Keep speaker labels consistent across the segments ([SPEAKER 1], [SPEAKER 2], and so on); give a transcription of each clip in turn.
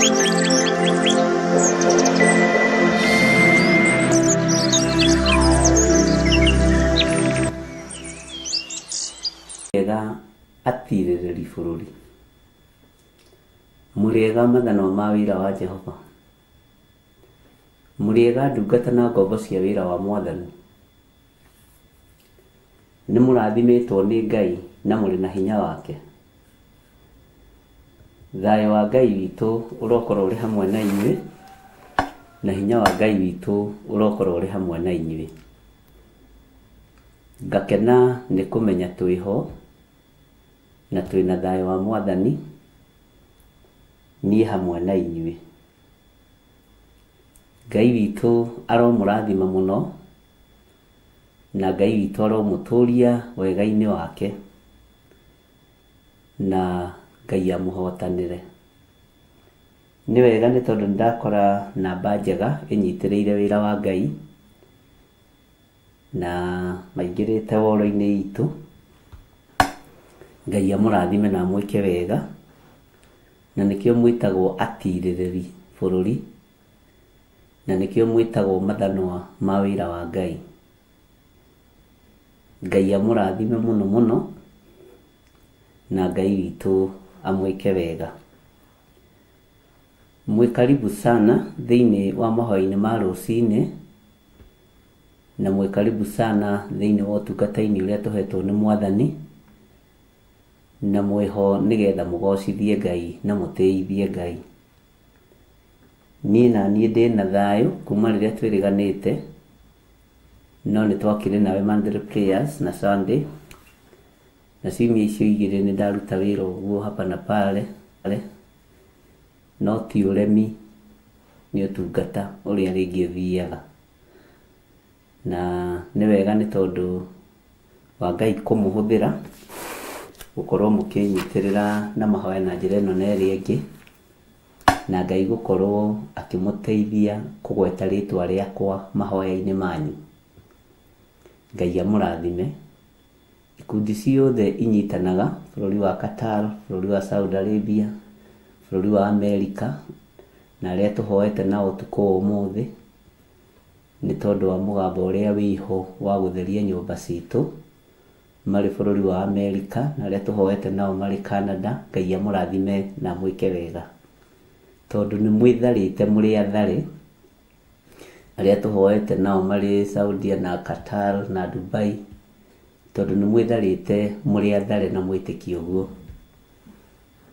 [SPEAKER 1] Ega atirĩrĩri bũrũri. Mũrĩega mathanwa ma wĩra wa Jehova. Mũrĩega ndungata na ngombo cia wĩra wa Mwathani. Nĩ mũrathimĩtwo nĩ Ngai na mũrĩ na hinya wake. Thayũ wa Ngai witũ ũrokorwo ũrĩ hamwe na inyuĩ, na hinya wa Ngai witũ ũrokorwo ũrĩ hamwe na inyuĩ. Ngakena nĩ kũmenya twĩho na twĩna thayũ wa Mwathani, niĩ hamwe na inyuĩ. Ngai witũ aromũrathima mũno, na Ngai witũ aromũtũria wega-inĩ wake, na Ngai amũhotanĩre. Nĩ wega nĩ tondũ nĩ ndakora namba njega ĩnyitĩrĩire wĩra wa Ngai, na maingĩrĩte woro-inĩ itũ. Ngai amũrathime na amwĩke wega, na nĩkĩo mwĩtagwo atirĩrĩri bũrũri, na nĩkĩo mwĩtagwo mathanwa ma wĩra wa Ngai. Ngai amũrathime mũno mũno, na Ngai witũ amwĩke wega. Mwĩ karibu sana thĩinĩ wa mahoya-inĩ ma rũcinĩ, na mwĩ karibu sana thĩinĩ wa ũtungata-inĩ ũrĩa tũhetwo nĩ Mwathani, na mwĩho nĩgetha mũgocithie Ngai na mũtĩithie Ngai. Niĩ na niĩ ndĩna thayũ kuma rĩrĩa twĩrĩganĩte, no nĩ twakĩrĩ nawe monthly prayers na Sunday, na ciumia icio igĩrĩ nĩ ndaruta wĩra ũguo hapa na pale, no ti ũremi, nĩ ũtungata ũrĩa rĩngĩ ũthiaga. Na nĩ wega nĩ tondũ wa Ngai kũmũhũthĩra gũkorwo mũkĩnyitĩrĩra na mahoya na njĩra ĩno na ĩrĩa ĩngĩ, na Ngai gũkorwo akĩmũteithia kũgweta rĩtwa rĩakwa mahoya-inĩ manyu. Ngai amũrathime. Ikundi ciothe inyitanaga, bũrũri wa Qatar, bũrũri wa Saudi Arabia, bũrũri wa America, na arĩa tũhoete nao ũtukũ wa ũmũthĩ, nĩ tondũ wa mũgambo ũrĩa wĩho wa gũtheria nyũmba citũ, marĩ bũrũri wa America, na arĩa tũhoete nao marĩ Canada, Ngai amũrathime na amwĩke wega. Tondũ nĩ mwĩtharĩte mũrĩ athare, arĩa tũhoete nao marĩ Saudia na Qatar na Dubai, tondũ nĩ mwĩtharĩte mũrĩ athare na mwĩtĩkie ũguo.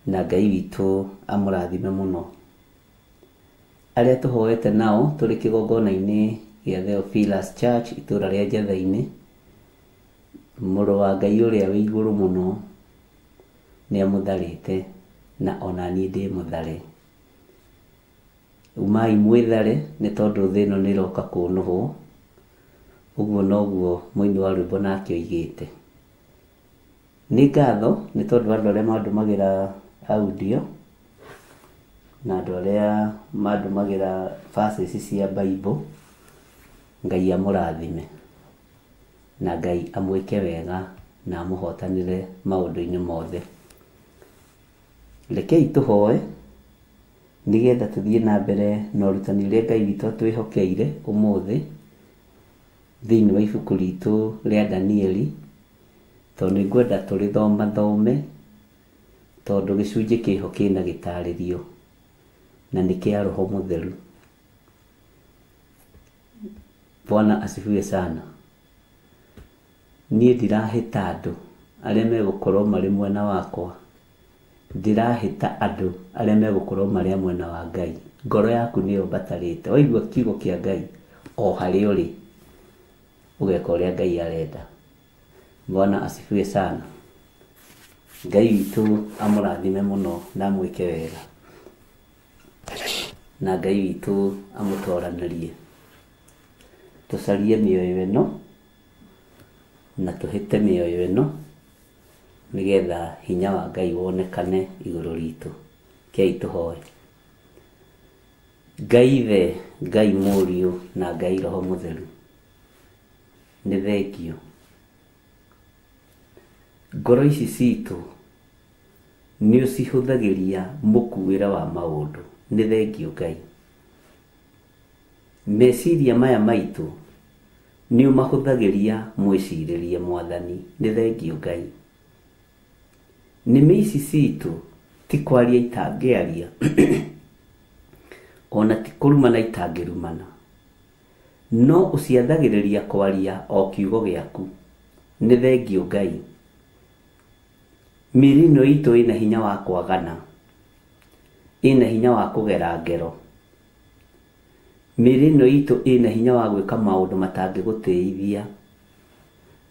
[SPEAKER 1] Na Ngai witũ amũrathime mũno. Arĩa tũhoete nao tũrĩ kĩgongona-inĩ gĩa Theophilus Church itũra rĩa Njatha-inĩ, mũrũ wa Ngai ũrĩa wĩ igũrũ mũno nĩ amũtharĩte na ona niĩ ndĩ mũthare. Umai mwĩthare nĩ tondũ thĩ ĩno nĩ ĩroka kũnũhwo, ũguo noguo mũini wa rwĩmbo nake oigĩte. Nĩ ngatho nĩ tondũ wa andũ arĩa mandũmagĩra audio na andũ arĩa mandũmagĩra verses cia Bible, Ngai amũrathime na Ngai amwĩke wega na amũhotanĩre maũndũ-inĩ mothe. Rekei tũhoe nĩgetha tũthiĩ na mbere na ũrutani ũrĩa Ngai witũ atwĩhokeire ũmũthĩ thĩinĩ wa ibuku ritũ rĩa Danieli, tondũ nĩ ngwenda tũrĩthomathome tondũ gĩcunjĩ kĩho kĩna gĩtarĩrio na nĩ kĩa Roho Mũtheru. Bwana asifiwe sana. Niĩ ndirahĩta andũ arĩa megũkorwo marĩ mwena wakwa, ndĩrahĩta andũ arĩa megũkorwo marĩ a mwena wa Ngai. Ngoro yaku nĩyo mbatarĩte. Waigua kiugo kĩa Ngai o harĩa ũrĩ, ũgeka ũrĩa Ngai arenda. Bwana asifiwe sana. Ngai witũ amũrathime mũno na amwĩke wega. Na Ngai witũ amũtoranĩrie. Tũcarie mĩoyo ĩno na tũhĩte mĩoyo ĩno nĩgetha hinya wa Ngai wonekane igũrũ ritũ. Rekei tũhoe. Ngai Ithe, Ngai Mũriũ na Ngai Roho Mũtheru, nĩ thengiũ. Ngoro ici citũ nĩ ũcihũthagĩria mũkuĩre wa maũndũ Nĩ thengiũ Ngai. Meciria maya maitũ nĩ ũmahũthagĩria mwĩcirĩrie Mwathani. Nĩ thengiũ Ngai. Nĩmĩ ici citũ ti kwaria itangĩaria ona ti kũrumana itangĩrumana, no ũciathagĩrĩria kwaria o kiugo gĩaku. Nĩ thengiũ Ngai. Mĩĩrĩ ĩno itũ ĩna hinya wa kwagana, ĩna hinya wa kũgera ngero. Mĩĩrĩ ĩno itũ ĩna hinya wa gwĩka maũndũ matangĩgũtĩithia,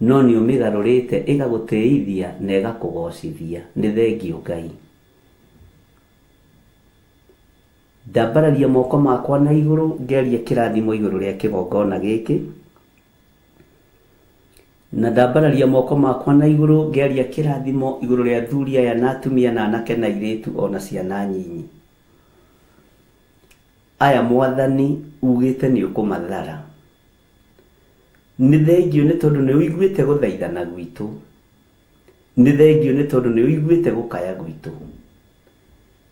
[SPEAKER 1] no nĩ ũmĩgarũrĩte ĩgagũtĩithia na ĩgakũgocithia. Nĩ thengiũ Ngai. Ndambararia moko makwa na igũrũ ngĩaria kĩrathimo igũrũ rĩa kĩgongona gĩkĩ, na ndambararia moko makwa na igũrũ ngĩaria kĩrathimo igũrũ rĩa athuri aya na atumia na anake na airĩtu ona ciana nyinyi. Aya Mwathani ugĩte nĩ ũkũmathara. Nĩ thengiũ nĩ tondũ nĩ ũiguĩte gũthaithana gwitũ. Nĩ thengiũ nĩ tondũ nĩ ũiguĩte gũkaya gwitũ.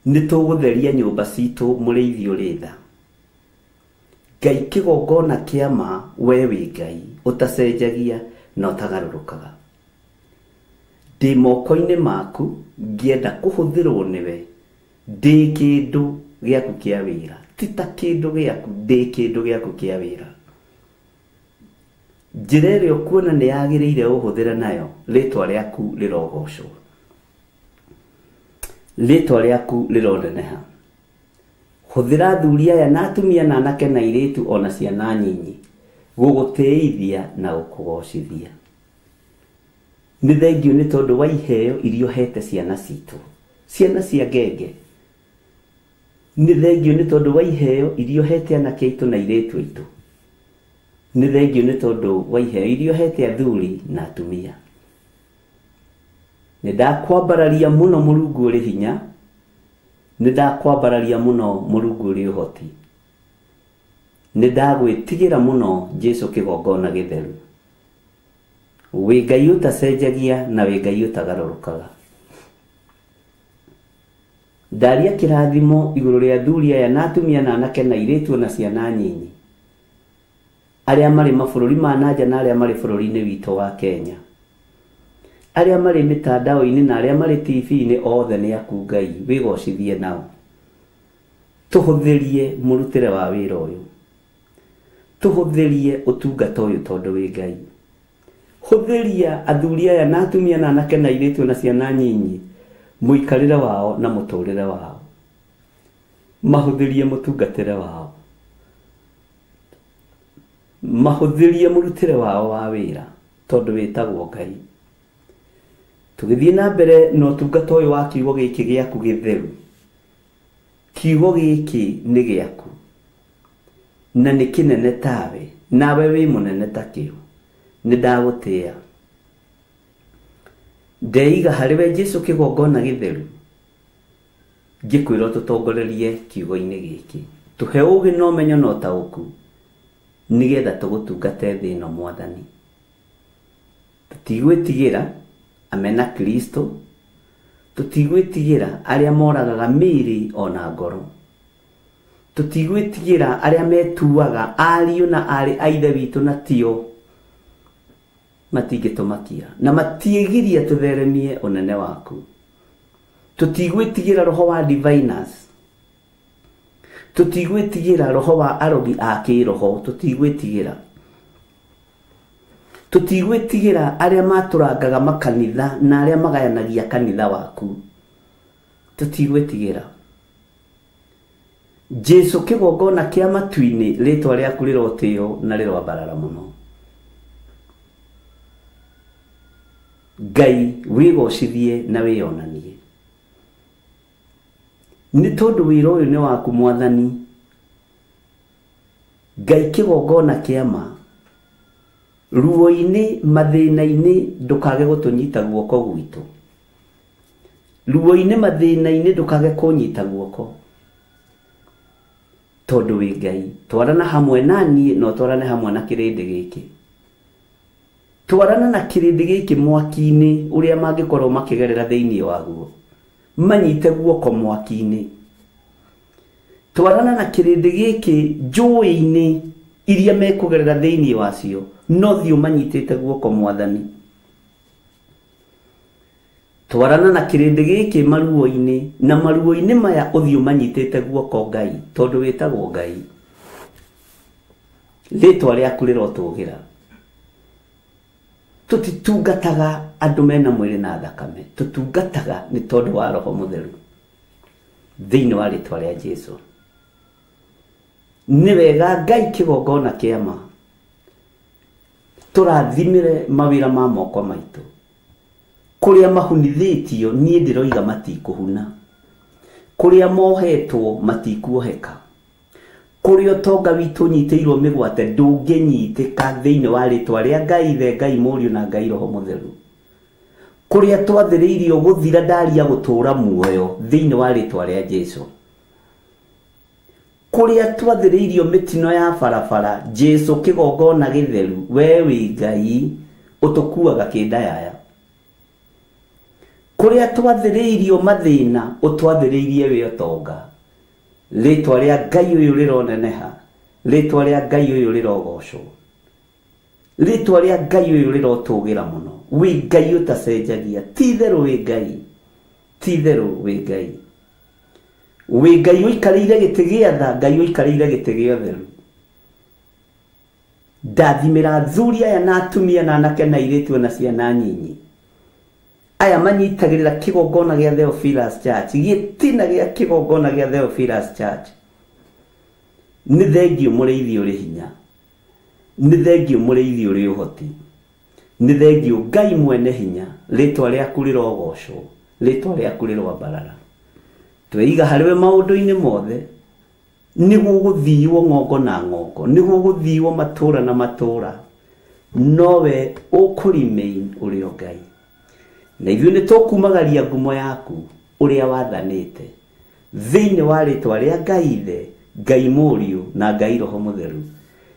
[SPEAKER 1] Nĩ tũgũtheria nyũmba citũ mũrĩithi ũrĩ tha. Ngai kĩgongona kĩa ma we wĩ Ngai ũtacenjagia na ũtagarũrũkaga. Ndĩ moko-inĩ maku ngĩenda kũhũthĩrwo nĩwe ndĩ kĩndũ gĩaku kĩa wĩra. Ti ta kĩndũ gĩaku, ndĩ kĩndũ gĩaku kĩa wĩra. Njĩra ĩrĩa ũkuona nĩ yagĩrĩire ũhũthĩre nayo, rĩtwa rĩaku rĩrogocwo. Rĩtwa rĩaku rĩroneneha. Hũthĩra athuri aya na atumia na anake na airĩtu o na ciana nyinyi gũgũtĩithia na gũkũgocithia. Nĩ thengiũ nĩ tondũ wa iheo iria ũhete ciana citũ, ciana cia ngenge. Nĩ thengiũ nĩ tondũ wa iheo iria ũhete anake aitũ na airĩtu aitũ. Nĩ thengiũ nĩ tondũ wa iheo iria ũhete athuri na atumia. Nĩ ndakwambararia mũno Mũrungu ũrĩ hinya, nĩ ndakwambararia mũno Mũrungu ũrĩ ũhoti. Nĩ ndagwĩtigĩra mũno Jesu kĩgongona gĩtheru. Wĩ Ngai ũtacenjagia na wĩ Ngai ũtagarũrũkaga. Ndaria kĩrathimo igũrũ rĩa athuri aya na atumia na anake na airĩtu ona ciana nyinyi, arĩa marĩ mabũrũri ma na nja na arĩa marĩ bũrũri-inĩ witũ wa Kenya, arĩa marĩ mĩtandao-inĩ na arĩa marĩ TV-inĩ, othe nĩ aku Ngai, wĩgocithie nao. Tũhũthĩrie mũrutĩre wa wĩra ũyũ. Tũhũthĩrie ũtungata ũyũ tondũ wĩ Ngai. Hũthĩria athuri aya na atumia na anake na airĩtu na ciana nyinyi mũikarĩre wao na mũtũrĩre wao. Mahũthĩrie mũtungatĩre wao. Mahũthĩrie mũrutĩre wao wa wĩra tondũ wĩtagwo Ngai. Tũgĩthiĩ na mbere na ũtungata ũyũ wa kiugo gĩkĩ gĩaku gĩtheru. Kiugo gĩkĩ nĩ gĩaku na nĩ kĩnene tawe, nawe wĩ mũnene takĩo. Nĩ ndagũtĩa. Ndeiga harĩ we Jesu kĩgongona gĩtheru, ngĩkwĩra ũtũtongorerie kiugo-inĩ gĩkĩ. Tũhe ũũgĩ na ũmenyo na ũtaũku, nĩgetha tũgũtungate thĩ ĩno Mwathani. Tũtigwĩtigĩra amena Kristo, tũtigwĩtigĩra arĩa moragaga mĩĩrĩ ona ngoro. Tũtigwĩtigĩra arĩa metuaga ariũ na aarĩ a Ithe witũ na tio, matingĩtũmakia na matiĩgiria tũtheremie ũnene waku. Tũtigwĩtigĩra roho wa diviners, tũtigwĩtigĩra roho wa arogi a kĩroho, tũtigwĩtigĩra. Tũtigwĩtigĩra arĩa matũrangaga makanitha na arĩa magayanagia kanitha waku. Tũtigwĩtigĩra. Jesu kĩgongona kĩa matu-inĩ, rĩtwa rĩaku rĩrotĩo na rĩroambarara mũno. Ngai wĩgocithie na wĩyonanie. Nĩ tondũ wĩra ũyũ nĩ waku Mwathani. Ngai kĩgongona kĩa ma. Ruo-inĩ, mathĩna-inĩ ndũkage gũtũnyita guoko gwitũ. Ruo-inĩ, mathĩna-inĩ ndũkage kũnyita guoko. Tondũ wĩ Ngai. Twarana hamwe na niĩ na ũtwarane hamwe na kĩrĩndĩ gĩkĩ. Twarana na kĩrĩndĩ gĩkĩ mwaki-inĩ ũrĩa mangĩkorwo makĩgerera thĩinĩ waguo. Manyite guoko mwaki-inĩ. Twarana na kĩrĩndĩ gĩkĩ njũĩ-inĩ iria mekũgerera thĩinĩ wacio, no thiĩ ũmanyitĩte guoko Mwathani. Twarana na kĩrĩndĩ gĩkĩ maruo-inĩ, na maruo-inĩ maya ũthiĩ ũmanyitĩte guoko Ngai, tondũ wĩtagwo Ngai. Rĩtwa rĩaku rĩrotũgĩra. Tũtitungataga andũ mena mwĩrĩ na thakame, tũtungataga nĩ tondũ wa Roho Mũtheru. Thĩinĩ wa rĩtwa rĩa Jesu. Nĩ wega Ngai kĩgongona kĩa ma. Tũrathimĩre mawĩra ma moko maitũ. Kũrĩa mahunithĩtio niĩ ndĩroiga matikũhuna. Kũrĩa mohetwo matikuoheka. Kũrĩa ũtonga witũ ũnyitĩirwo mĩgwate ndũngĩnyitĩka thĩinĩ wa rĩtwa rĩa Ngai Ithe, Ngai Mũriũ na Ngai Roho Mũtheru. Kũrĩa twathĩrĩirio gũthira ndaria gũtũũra muoyo thĩinĩ wa rĩtwa rĩa Jesu. Kũrĩa twathĩrĩirio mĩtino ya barabara, Jesu kĩgongona gĩtheru, we wĩ Ngai ũtũkuaga kĩndayaya. Kũrĩa twathĩrĩirio mathĩna, ũtwathĩrĩirie wĩ ũtonga. Rĩtwa rĩa Ngai ũyũ rĩroneneha, rĩtwa rĩa Ngai ũyũ rĩrogocwo. Rĩtwa rĩa Ngai ũyũ rĩrotũgĩra mũno. Wĩ Ngai ũtacenjagia, ti itherũ wĩ Ngai, ti itherũ wĩ Ngai. Wĩ Ngai ũikarĩire gĩtĩ gĩa tha, Ngai ũikarĩire gĩtĩ gĩa ũtheru. Ndathimĩra athuri aya na atumia na anake na airĩtu ona ciana nyinyi. Aya manyitagĩrĩra kĩgongona gĩa Theophilus Church, gĩtina gĩa kĩgongona gĩa Theophilus Church. Nĩ thengiũ mũrĩithi ũrĩ hinya. Nĩ thengiũ mũrĩithi ũrĩ ũhoti. Nĩ thengiũ Ngai mwene hinya, rĩtwa rĩaku rĩrogocwo, rĩtwa rĩaku rĩroambarara. Tweiga harĩ we maũndũ-inĩ mothe, nĩ gũgũthiwo ng'ongo na ng'ongo, nĩ gũgũthiwo matũũra na matũũra, nowe ũkũ remain ũrĩ o Ngai. Na ithuĩ nĩ tũkumagaria ngumo yaku ũrĩa wathanĩte, thĩinĩ wa rĩtwa rĩa Ngai Ithe, Ngai Mũriũ na Ngai Roho Mũtheru.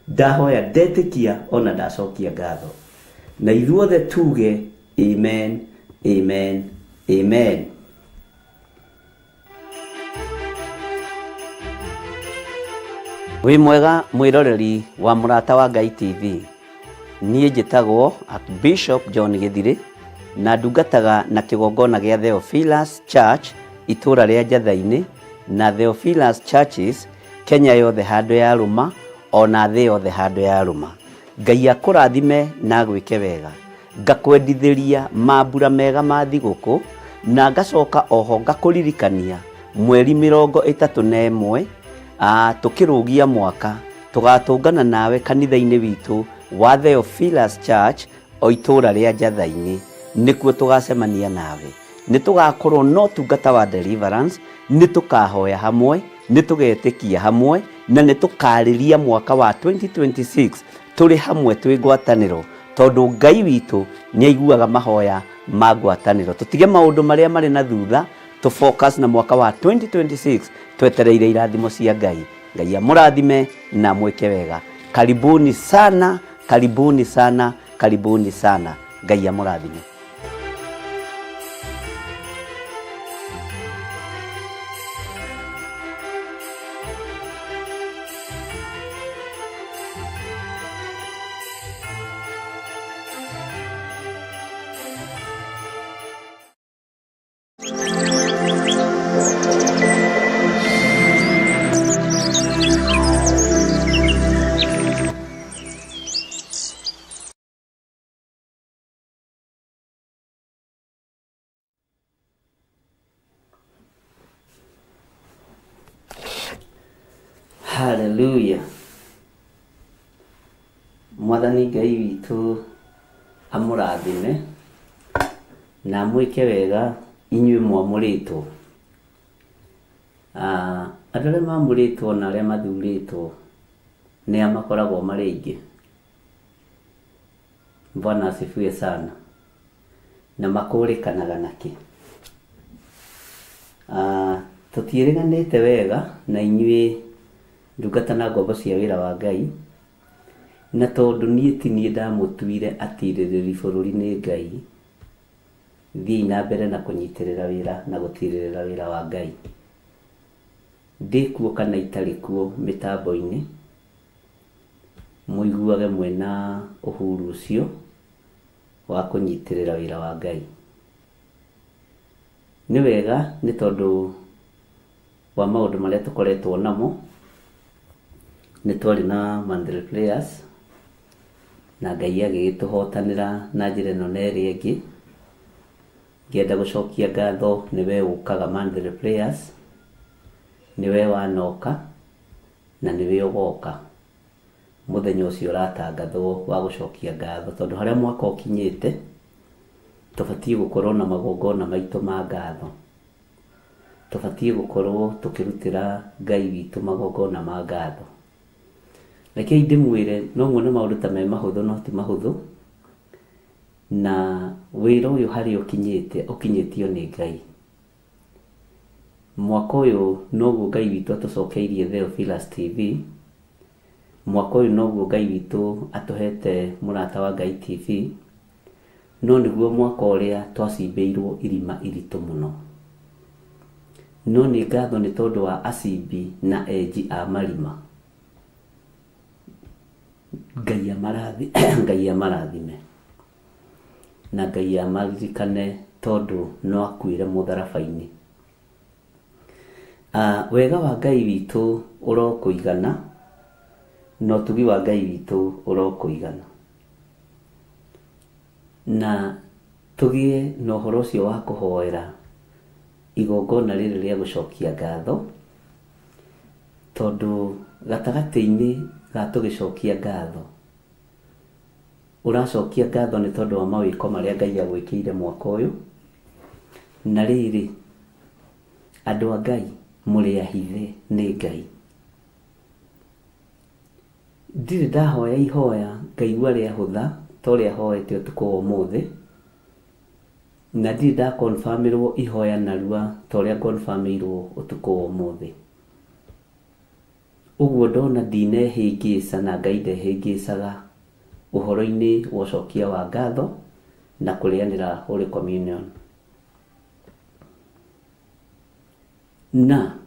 [SPEAKER 1] Ndahoya ndetĩkia ona ndacokia ngatho. Na ithuothe tuge amen, amen, amen. Wĩ mwega mwĩroreri wa Mũrata wa Ngai TV. Niĩ njĩtagwo Archbishop John Gĩthirĩ na ndungataga na kĩgongona gĩa Theophilus Church itũũra rĩa Njatha-inĩ na Theophilus Churches Kenya yothe handũ ya rũma ona thĩ yothe handũ ya rũma. Ngai akũrathime na agwĩke wega. Ngakwendithĩria mambura mega ma thigũkũ na ngacoka oho ngakũririkania mweri 31 tũkĩrũgia mwaka tũgatũngana nawe kanitha-inĩ witũ wa Theophilus Church o itũũra rĩa Njatha-inĩ nĩkuo tũgacemania nawe. Nĩ tũgakorwo na ũtungata wa deliverance, nĩ tũkahoya hamwe, nĩ tũgetĩkia hamwe na nĩ tũkarĩria mwaka wa 2026 tũrĩ hamwe twĩ ngwatanĩro tondũ Ngai witũ nĩ aiguaga mahoya ma ngwatanĩro. Tũtige maũndũ marĩa marĩ na thutha, tũ focus na mwaka wa 2026 twetereire irathimo cia Ngai. Ngai amũrathime na amwĩke wega. Karibuni sana, karibuni sana, karibuni sana. Ngai amũrathime. Hallelujah. Mwathani Ngai witũ amũrathime na amwĩke wega inyuĩ mwamũrĩtwo. Andũ arĩa mamũrĩtwo na arĩa mathurĩtwo nĩa makoragwo marĩ aingĩ? Bwana asifiwe sana. Na makũrĩkanaga na kĩ? Tũtiĩrĩganĩte wega na inyuĩ ndungata na ngombo cia wĩra wa Ngai, na tondũ niĩ ti niĩ ndamũtuire atirĩrĩri bũrũri nĩ Ngai, thiĩi na mbere na kũnyitĩrĩra wĩra na gũtirĩrĩra wĩra wa Ngai. Ndĩkuo kana itarĩ kuo mĩtambo-inĩ, mũiguage mwĩna ũhuru ũcio wa kũnyitĩrĩra wĩra wa Ngai. Nĩ wega nĩ tondũ wa maũndũ marĩa tũkoretwo namo, nĩ twarĩ na monthly prayers na Ngai agĩgĩtũhotanĩra na njĩra ĩno na ĩrĩa ĩngĩ. Ngĩenda gũcokia ngatho nĩwe ũkaga monthly prayers, nĩwe wanoka na nĩwe ũgoka mũthenya ũcio ũratangathwo wa gũcokia ngatho, tondũ harĩa mwaka ũkinyĩte tũbatiĩ gũkorwo na magongona maitũ ma ngatho, tũbatiĩ gũkorwo tũkĩrutĩra Ngai witũ magongona ma ngatho. Rekei ndĩmwĩre, no muone maũndũ ta me mahũthũ no ti mahũthũ, na wĩra ũyũ harĩa ũkinyĩte ũkinyĩtio nĩ Ngai. Mwaka ũyũ noguo Ngai witũ atũcokeirie Theophilus TV, mwaka ũyũ noguo Ngai witũ atũhete Mũrata wa Ngai TV, no nĩguo mwaka ũrĩa twacimbĩirwo irima iritũ mũno. No nĩ ngatho nĩ tondũ wa acimbi na enji a marima. Ngai amarathime na Ngai amaririkane tondũ no akuĩre mũtharaba-inĩ. Wega wa Ngai witũ ũrokũigana na ũtugi wa Ngai witũ ũrokũigana. Na tũgĩe na ũhoro ũcio wa kũhoera igongona rĩrĩ rĩa gũcokia ngatho, tondũ gatagatĩ-inĩ ga tũgĩcokia ngatho, ũracokia ngatho nĩ tondũ wa mawĩko marĩa Ngai agwĩkĩire mwaka ũyũ. Na rĩrĩ, andũ a Ngai mũrĩ ahithe nĩ Ngai. Ndirĩ ndahoya ihoya ngaigua rĩahũtha ta ũrĩa hoete ũtukũ wa ũmũthĩ, na ndirĩ ndakonfamĩrwo ihoya narua ta ũrĩa ngonfamĩirwo ũtukũ wa ũmũthĩ. Ũguo ndona ndinehĩngĩca na Ngai ndehĩngĩcaga ũhoro-inĩ wa ũcokia wa ngatho na kũrĩanĩra Holy Communion. Na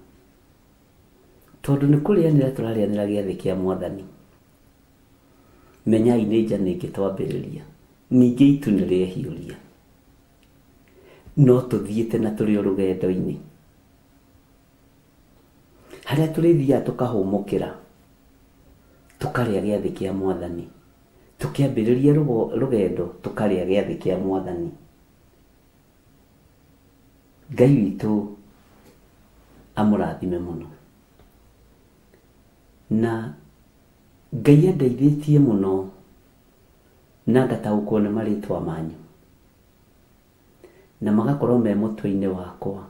[SPEAKER 1] tondũ nĩ kũrĩanĩra tũrarĩanĩra gĩathĩ kĩa Mwathani, menyai nĩ njana ĩngĩ twambĩrĩria, ningĩ itu nĩ rĩehiũria. No tũthiĩte na tũrĩ o rũgendo-inĩ. Harĩa tũrĩthiaga tũkahũmũkĩra, tũkarĩa gĩathĩ kĩa Mwathani. Tũkĩambĩrĩria rũgendo tũkarĩa gĩathĩ kĩa Mwathani. Ngai witũ amũrathime mũno. Na Ngai andeithĩtie mũno na ngataũkwo nĩ marĩtwa manyu na magakorwo me mũtwe-inĩ wakwa.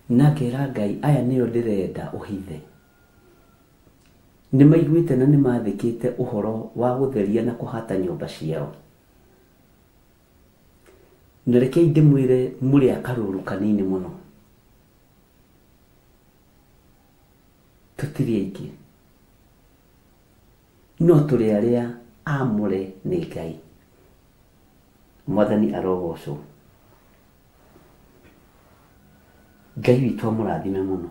[SPEAKER 1] Na ngera Ngai aya nĩo ndĩrenda ũhithe. Nĩ maiguĩte na nĩ mathĩkĩte ũhoro wa gũtheria na kũhata nyũmba ciao. Na rekei ndĩmwĩre mũrĩ a karũru kanini mũno. Tũtirĩ aingĩ. No tũrĩ arĩa aamũre nĩ Ngai. Mwathani arogocwo. Ngai witũ amũrathime mũno.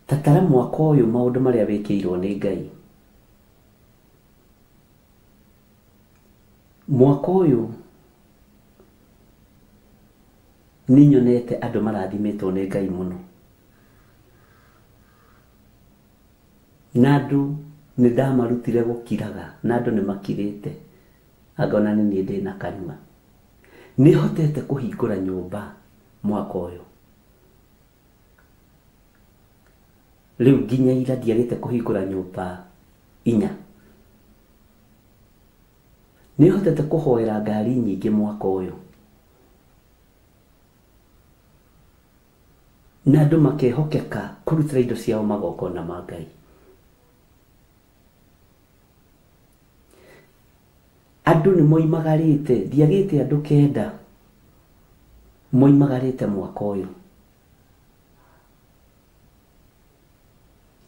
[SPEAKER 1] Tatara mwaka ũyũ maũndũ marĩa wĩkĩirwo nĩ Ngai. Mwaka ũyũ nĩ nyonete andũ marathimĩtwo nĩ Ngai mũno. Na andũ nĩ ndamarutire gũkiraga, na andũ nĩ makirĩte. Anga ona nĩ niĩ ndĩna kanua. Nĩ hotete kũhingũra nyũmba mwaka ũyũ. Rĩu nginya ira ndiagĩte kũhingũra nyũmba inya. Nĩ hotete kũhoera ngari nyingĩ mwaka ũyũ. Na andũ makehokeka kũrutĩra indo ciao magongona ma Ngai. Andũ nĩ moimagarĩte, ndiagĩte andũ kenda moimagarĩte mwaka ũyũ.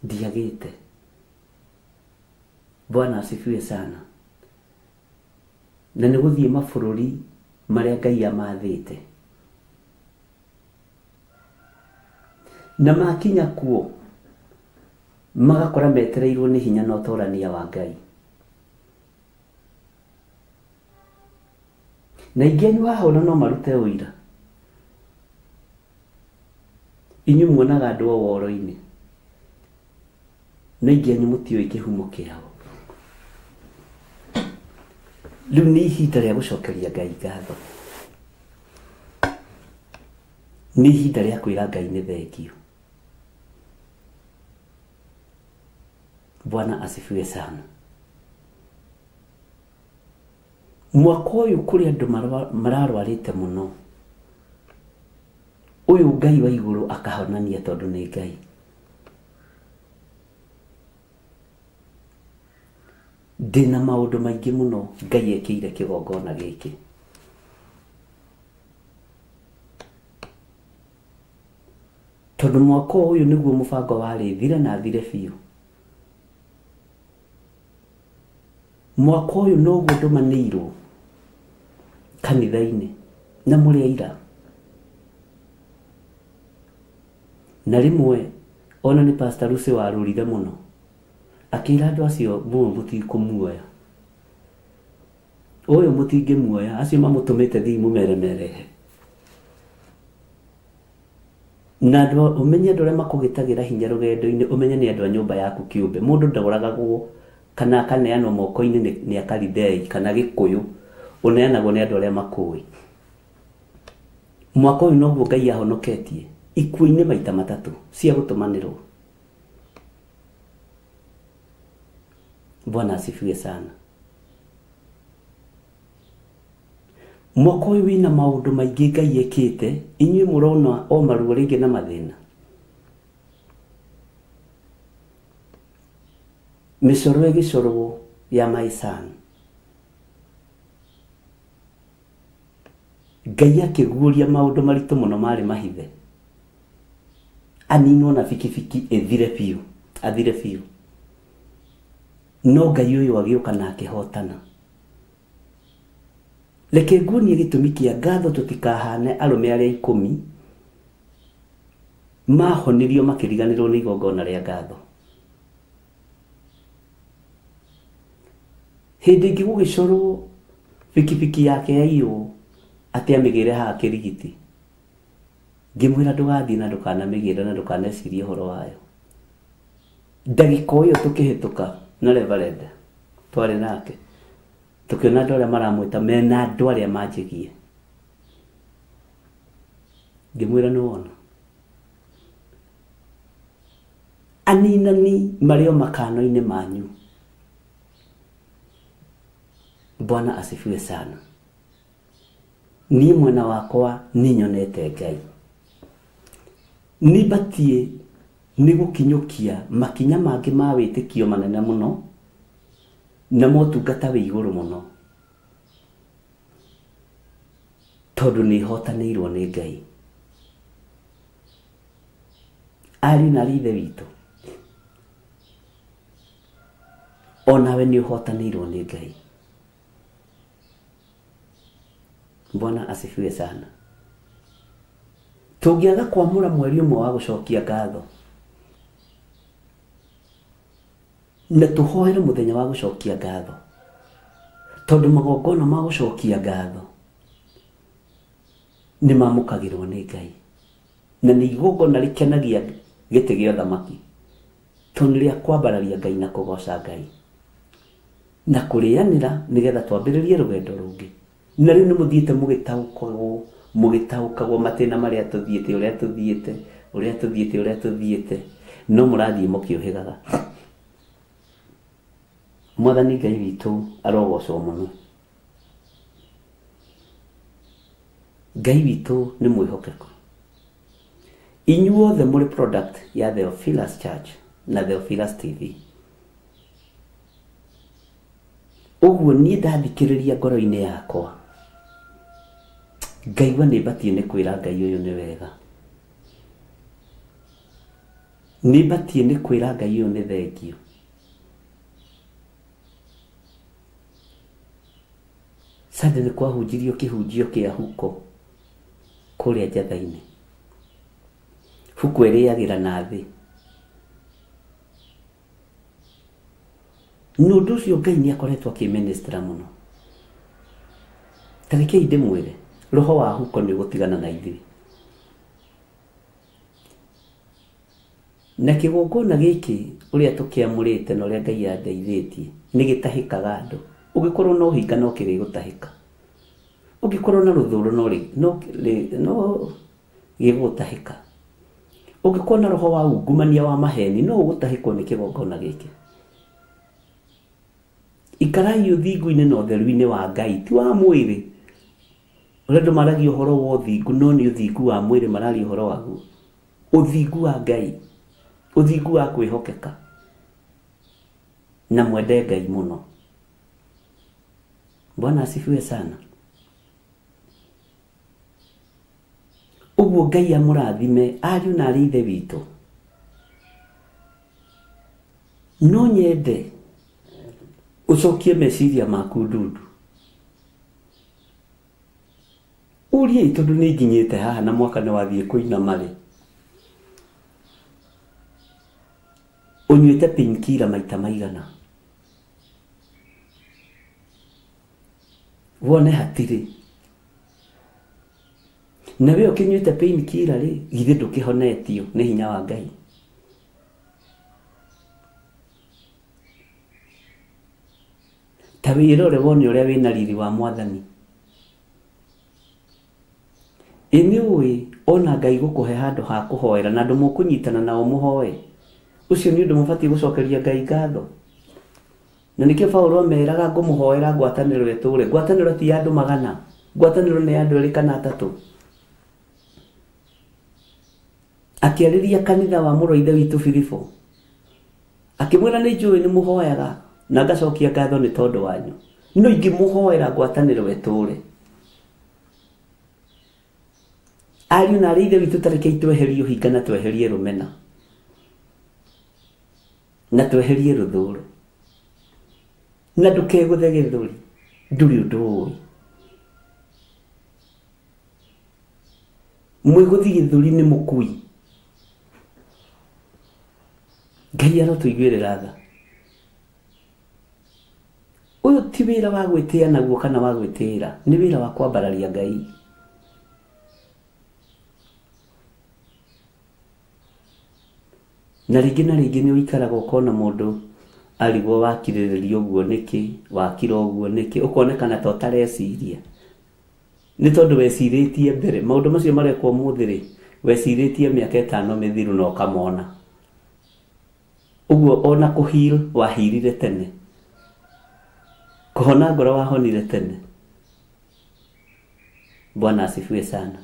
[SPEAKER 1] Ndiagĩte. Bwana asifiwe sana. Na nĩ gũthiĩ mabũrũri marĩa Ngai amathĩte. Na makinya kuo magakora metereirwo nĩ hinya na ũtorania wa Ngai. Na aingĩ anyu haha ona no marute ũira. Inyuĩ muonaga andũ o woro-inĩ, no aingĩ anyu mũtiũĩ kĩhumo kĩao. Rĩu nĩ ihinda rĩa gũcokeria Ngai ngatho. Nĩ ihinda rĩa kwĩra Ngai nĩ thengiũ. Bwana asifiwe sana. Mwaka ũyũ kũrĩ andũ mararwarĩte mũno. Ũyũ Ngai wa igũrũ akahonania tondũ nĩ Ngai. Ndĩna maũndũ maingĩ mũno Ngai ekĩire kĩgongona gĩkĩ. Tondũ mwaka ũyũ nĩguo mũbango warĩ thire na thire biũ. Mwaka ũyũ noguo ndũmanĩirwo kanitha-inĩ na mũrĩ aira. Na rĩmwe ona nĩ Pastor Lucy warũrire mũno akĩra andũ acio mũũ mũtikũmuoya. Ũyũ mũtingĩmuoya, acio mamũtũmĩte thiĩ mũmeremerehe. Na andũ ũmenye andũ arĩa makũgĩtagĩra hinya rũgendo-inĩ, ũmenye nĩ andũ a nyũmba yaku kĩũmbe. Mũndũ ndoragagwo kana akaneanwo moko-inĩ nĩ Akalidei kana Gĩkũyũ, ũneanagwo nĩ andũ arĩa makũĩ. Mwaka ũyũ noguo Ngai ahonoketie ikuũ-inĩ maita matatũ cia gũtũmanĩrwo. Bwana asifiwe sana. Mwaka ũyũ wĩna maũndũ maingĩ Ngai ekĩte, inyuĩ mũrona o maruo rĩngĩ na mathĩna. Mĩcoro ĩgĩcorwo ya my son. Ngai akĩguũria maũndũ maritũ mũno marĩ mahithe. Aninwo na bikibiki ĩthire biũ, athire biũ. No Ngai ũyũ agĩũka na akĩhotana. Reke nguonie gĩtũmi kĩa ngatho tũtikahane arũme arĩa ikũmi mahonirio makĩriganĩrwo nĩ igongona rĩa ngatho. Hĩndĩ ĩngĩ gũgĩcorwo bikibiki yake yaiywo atĩ amĩgĩre haha kĩrigiti. Ngĩmwĩra ndũgathiĩ na ndũkanamĩgĩre na ndũkanecirie ũhoro wayo. Ndagĩka o ĩyo tũkĩhĩtũka na reverend twarĩ nake, tũkĩona andũ arĩa maramwĩta mena andũ arĩa manjĩgie. Ngĩmwĩra nĩ wona. Aninani marĩ o makano-inĩ manyu. Bwana asifiwe sana. Niĩ mwena wakwa nĩ nyonete Ngai. Nĩ batiĩ nĩ gũkinyũkia makinya mangĩ ma wĩtĩkio manene mũno na motungata wĩ igũrũ mũno tondũ nĩ hotanĩirwo nĩ Ngai. Ariũ na aarĩ a Ithe witũ, onawe nĩ ũhotanĩirwo nĩ Ngai. Bwana asifiwe sana. Tũngĩaga kwamũra mweri ũmwe wa gũcokia ngatho na tũhoere mũthenya wa gũcokia ngatho, tondũ magongona ma gũcokia ngatho nĩ mamũkagĩrwo nĩ Ngai na nĩ igongona rĩkenagia gĩtĩ gĩa ũthamaki, tondũ nĩ rĩa kwambararia Ngai na kũgoca Ngai. Na kũrĩanĩra nĩgetha twambĩrĩrie rũgendo rũngĩ. Na rĩu nĩ mũthiĩte mũgĩtaũkagwo, mũgĩtaũkagwo matĩna marĩa tũthiĩte, ũrĩa tũthiĩte, ũrĩa tũthiĩte, ũrĩa tũthiĩte, no mũrathiĩ mũkĩũhĩgaga. Mwathani Ngai witũ arogocwo mũno. Ngai witũ nĩ mwĩhokeku. Inyuothe mũrĩ product ya Theophilus Church na Theophilus TV. Ũguo niĩ ndathikĩrĩria ngoro-inĩ yakwa, ngaigua nĩ batiĩ nĩ kwĩra Ngai ũyũ nĩ wega. Nĩ batiĩ nĩ kwĩra Ngai ũyũ nĩ thengiũ. Sunday nĩ kwahunjirio kĩhunjio kĩa huko kũrĩa Njatha-inĩ. Huko ĩrĩagĩra na thĩ. Na ũndũ ũcio Ngai nĩ akoretwo akĩmĩnĩstĩra mũno. Ta rekei ndĩmwĩre, roho wa huko nĩ ũgũtigana na ithuĩ. Na kĩgongona gĩkĩ ũrĩa tũkĩamũrĩte na ũrĩa Ngai andeithĩtie, nĩ gĩtahĩkaga andũ. Ũngĩkorwo na ũhinga no kĩrĩgũtahĩka. Ũngĩkorwo na rũthũũro no no no gĩgũgũtahĩka. Ũngĩkorwo na roho wa ungumania wa maheni no ũgũtahĩkwo nĩ kĩgongona gĩkĩ. Ikarai ũthingu-inĩ na ũtheru-inĩ wa Ngai, ti wa mwĩrĩ. Ũrĩa andũ maragia ũhoro wa ũthingu no nĩ ũthingu wa mwĩrĩ mararia ũhoro waguo. Ũthingu wa Ngai, ũthingu wa kwĩhokeka, na mwende Ngai mũno. Bwana asifiwe sana. Ũguo Ngai amũrathime ariũ na arĩ ithe witũ. No nyende ũcokie meciria maku ndundu. Ũriei tondũ nĩ nginyĩte haha na mwaka nĩ wathiĩ kũinama rĩ. Ũnyuĩte painkiller maita maigana? Wone hatirĩ. Na we ũkĩnyuĩte painkiller rĩ, githĩ ndũkĩhonetio nĩ hinya wa Ngai? Ta wĩrore wone ũrĩa wĩna riri wa Mwathani. Ĩ nĩ ũĩ ona Ngai gũkũhe handũ ha kũhoera na andũ mũkũnyitana nao mũhoe, ũcio nĩ ũndũ mũbatiĩ gũcokeria Ngai ngatho? Na nĩkĩo Paulo ameraga ngũmũhoera ngwatanĩro ĩtũũre. Ngwatanĩro ti ya andũ magana, ngwatanĩro nĩ ya andũ erĩ kana atatũ. Akĩarĩria kanitha wa mũrũ wa ithe witũ Filipo, akĩmwĩra nĩ njũĩ nĩ mũhoyaga na ngacokia ngatho nĩ tondũ wanyu, no ingĩmũhoera ngwatanĩro ĩtũũre. Ariũ na arĩ ithe witũ ta rekei tweherie ũhinga na tweherie rũmena na tweherie rũthũũro na ndũkegũthe gĩthũri ndũrĩ ũndũ ũĩ. Mwĩgũthi gĩthũri nĩ mũkui. Ngai arotũiguĩrĩra tha. Ũyũ ti wĩra wa gwĩtĩa naguo kana wa gwĩtĩĩra, nĩ wĩra wa kwambararia Ngai. Na rĩngĩ na rĩngĩ nĩ ũikaraga ũkona mũndũ arigwo wakirĩrĩria ũguo nĩkĩ, wakira ũguo nĩkĩ, ũkonekana ta ũtareciria. Nĩ tondũ wecirĩtie mbere, maũndũ macio marekwo ũmũthĩ rĩ, wecirĩtie mĩaka ĩtano mĩthiru na ũkamona. Ũguo ona kũ heal wahirire tene. Kũhona ngoro wahonire tene. Bwana asifiwe sana.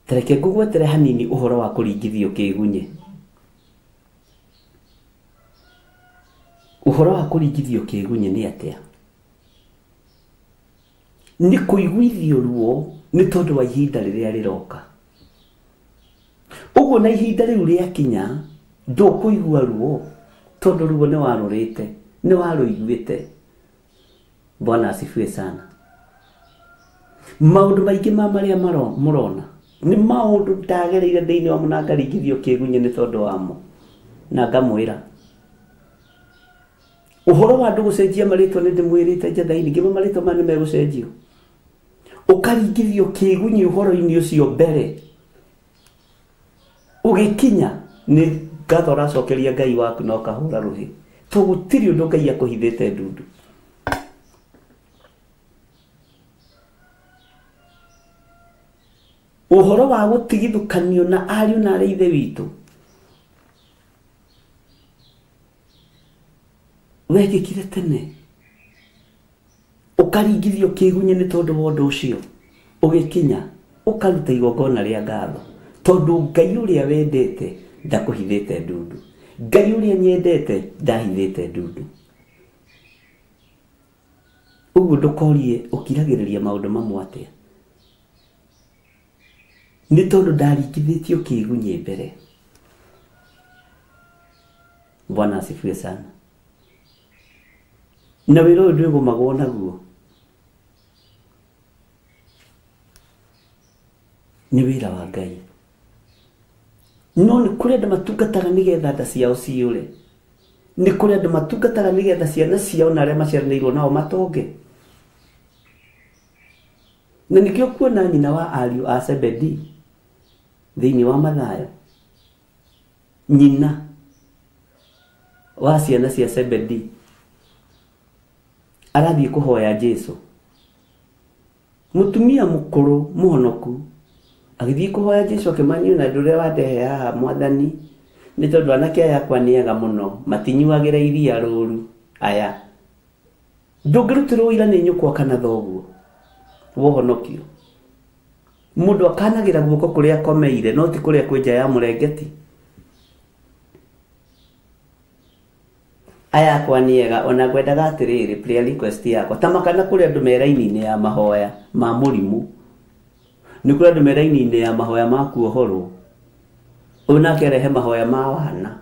[SPEAKER 1] Ta reke ngũgwetere hanini ũhoro wa kũringithio kĩgunyĩ. Ũhoro wa kũringithio kĩgunyĩ nĩ atĩa? Nĩ kũiguithio ruo nĩ tondũ wa ihinda rĩrĩa rĩroka. Ũguo na ihinda rĩu rĩakinya ndũkũigua ruo tondũ ruo nĩ warũrĩte, nĩ warũiguĩte. Bwana asifiwe sana. Maũndũ maingĩ ma marĩa mũrona nĩ maũndũ ndagereire thĩinĩ wamo na ngaringithio kĩgunyĩ nĩ tondũ wamo na ngamwĩra ũhoro wa andũ gũcenjia marĩtwa nĩ ndĩmwĩrĩte njathaini ngĩmwe marĩtwa maya nĩ megũcenjio ũkaringithio kĩgunyĩ ũhoro-inĩ ũcio mbere ũgĩkinya nĩ ngatho ũracokeria Ngai waku na ũkahũra rũhĩ to gũtirĩ ũndũ Ngai akũhithĩte ndundu. Ũhoro wa gũtigithũkanio na ariũ na arĩ ithe witũ wekĩkire tene ũkaringithio kĩgunyĩ nĩ tondũ wa ũndũ ũcio ũgĩkinya ũkaruta igongona rĩa ngatho tondũ Ngai ũrĩa wendete ndakũhithĩte ndundu. Ngai ũrĩa nyendete ndahithĩte ndundu. Ũguo ndũkorie ũkiragĩrĩria maũndũ mamwe atĩa nĩ tondũ ndaringithĩtio kĩgunyĩ mbere. Bwana asifiwe sana. Na wĩra ũyũ ndwĩgũmagwo naguo nĩ wĩra wa Ngai. No nĩ kũrĩ andũ matungataga nĩgetha nda ciao ciyũre. Nĩ kũrĩ andũ matungataga nĩgetha ciana ciao na arĩa maciaranĩirwo nao matonge. Na nĩkĩo kuona nyina wa ariũ a Zebedi thĩinĩ wa Mathayo, nyina wa ciana cia Zebedi arathiĩ kũhoya Jesu. Mũtumia mũkũrũ mũhonoku agĩthiĩ kũhoya Jesu akĩmanyua na ũndũ ũrĩa wandehe haha mwathani nĩ tondũ anake aya akwa nĩ ega mũno matinyuagĩra iria rũru aya. Ndũngĩrutĩrwo ũira nĩ nyũkwa kana thoguo wohonokio. Mũndũ akanagĩra guoko kũrĩa akomeire no ti kũrĩa kwĩ nja ya mũrengeti. Aya akwa nĩ ega ona ngwendaga atĩrĩrĩ prayer request yakwa ta makana kũrĩ andũ me raini-inĩ ya mahoya ma mũrimũ nĩ kũrĩ andũ me raini-inĩ ya mahoya ma kuohorwo ũyũ nake arehe mahoya ma wana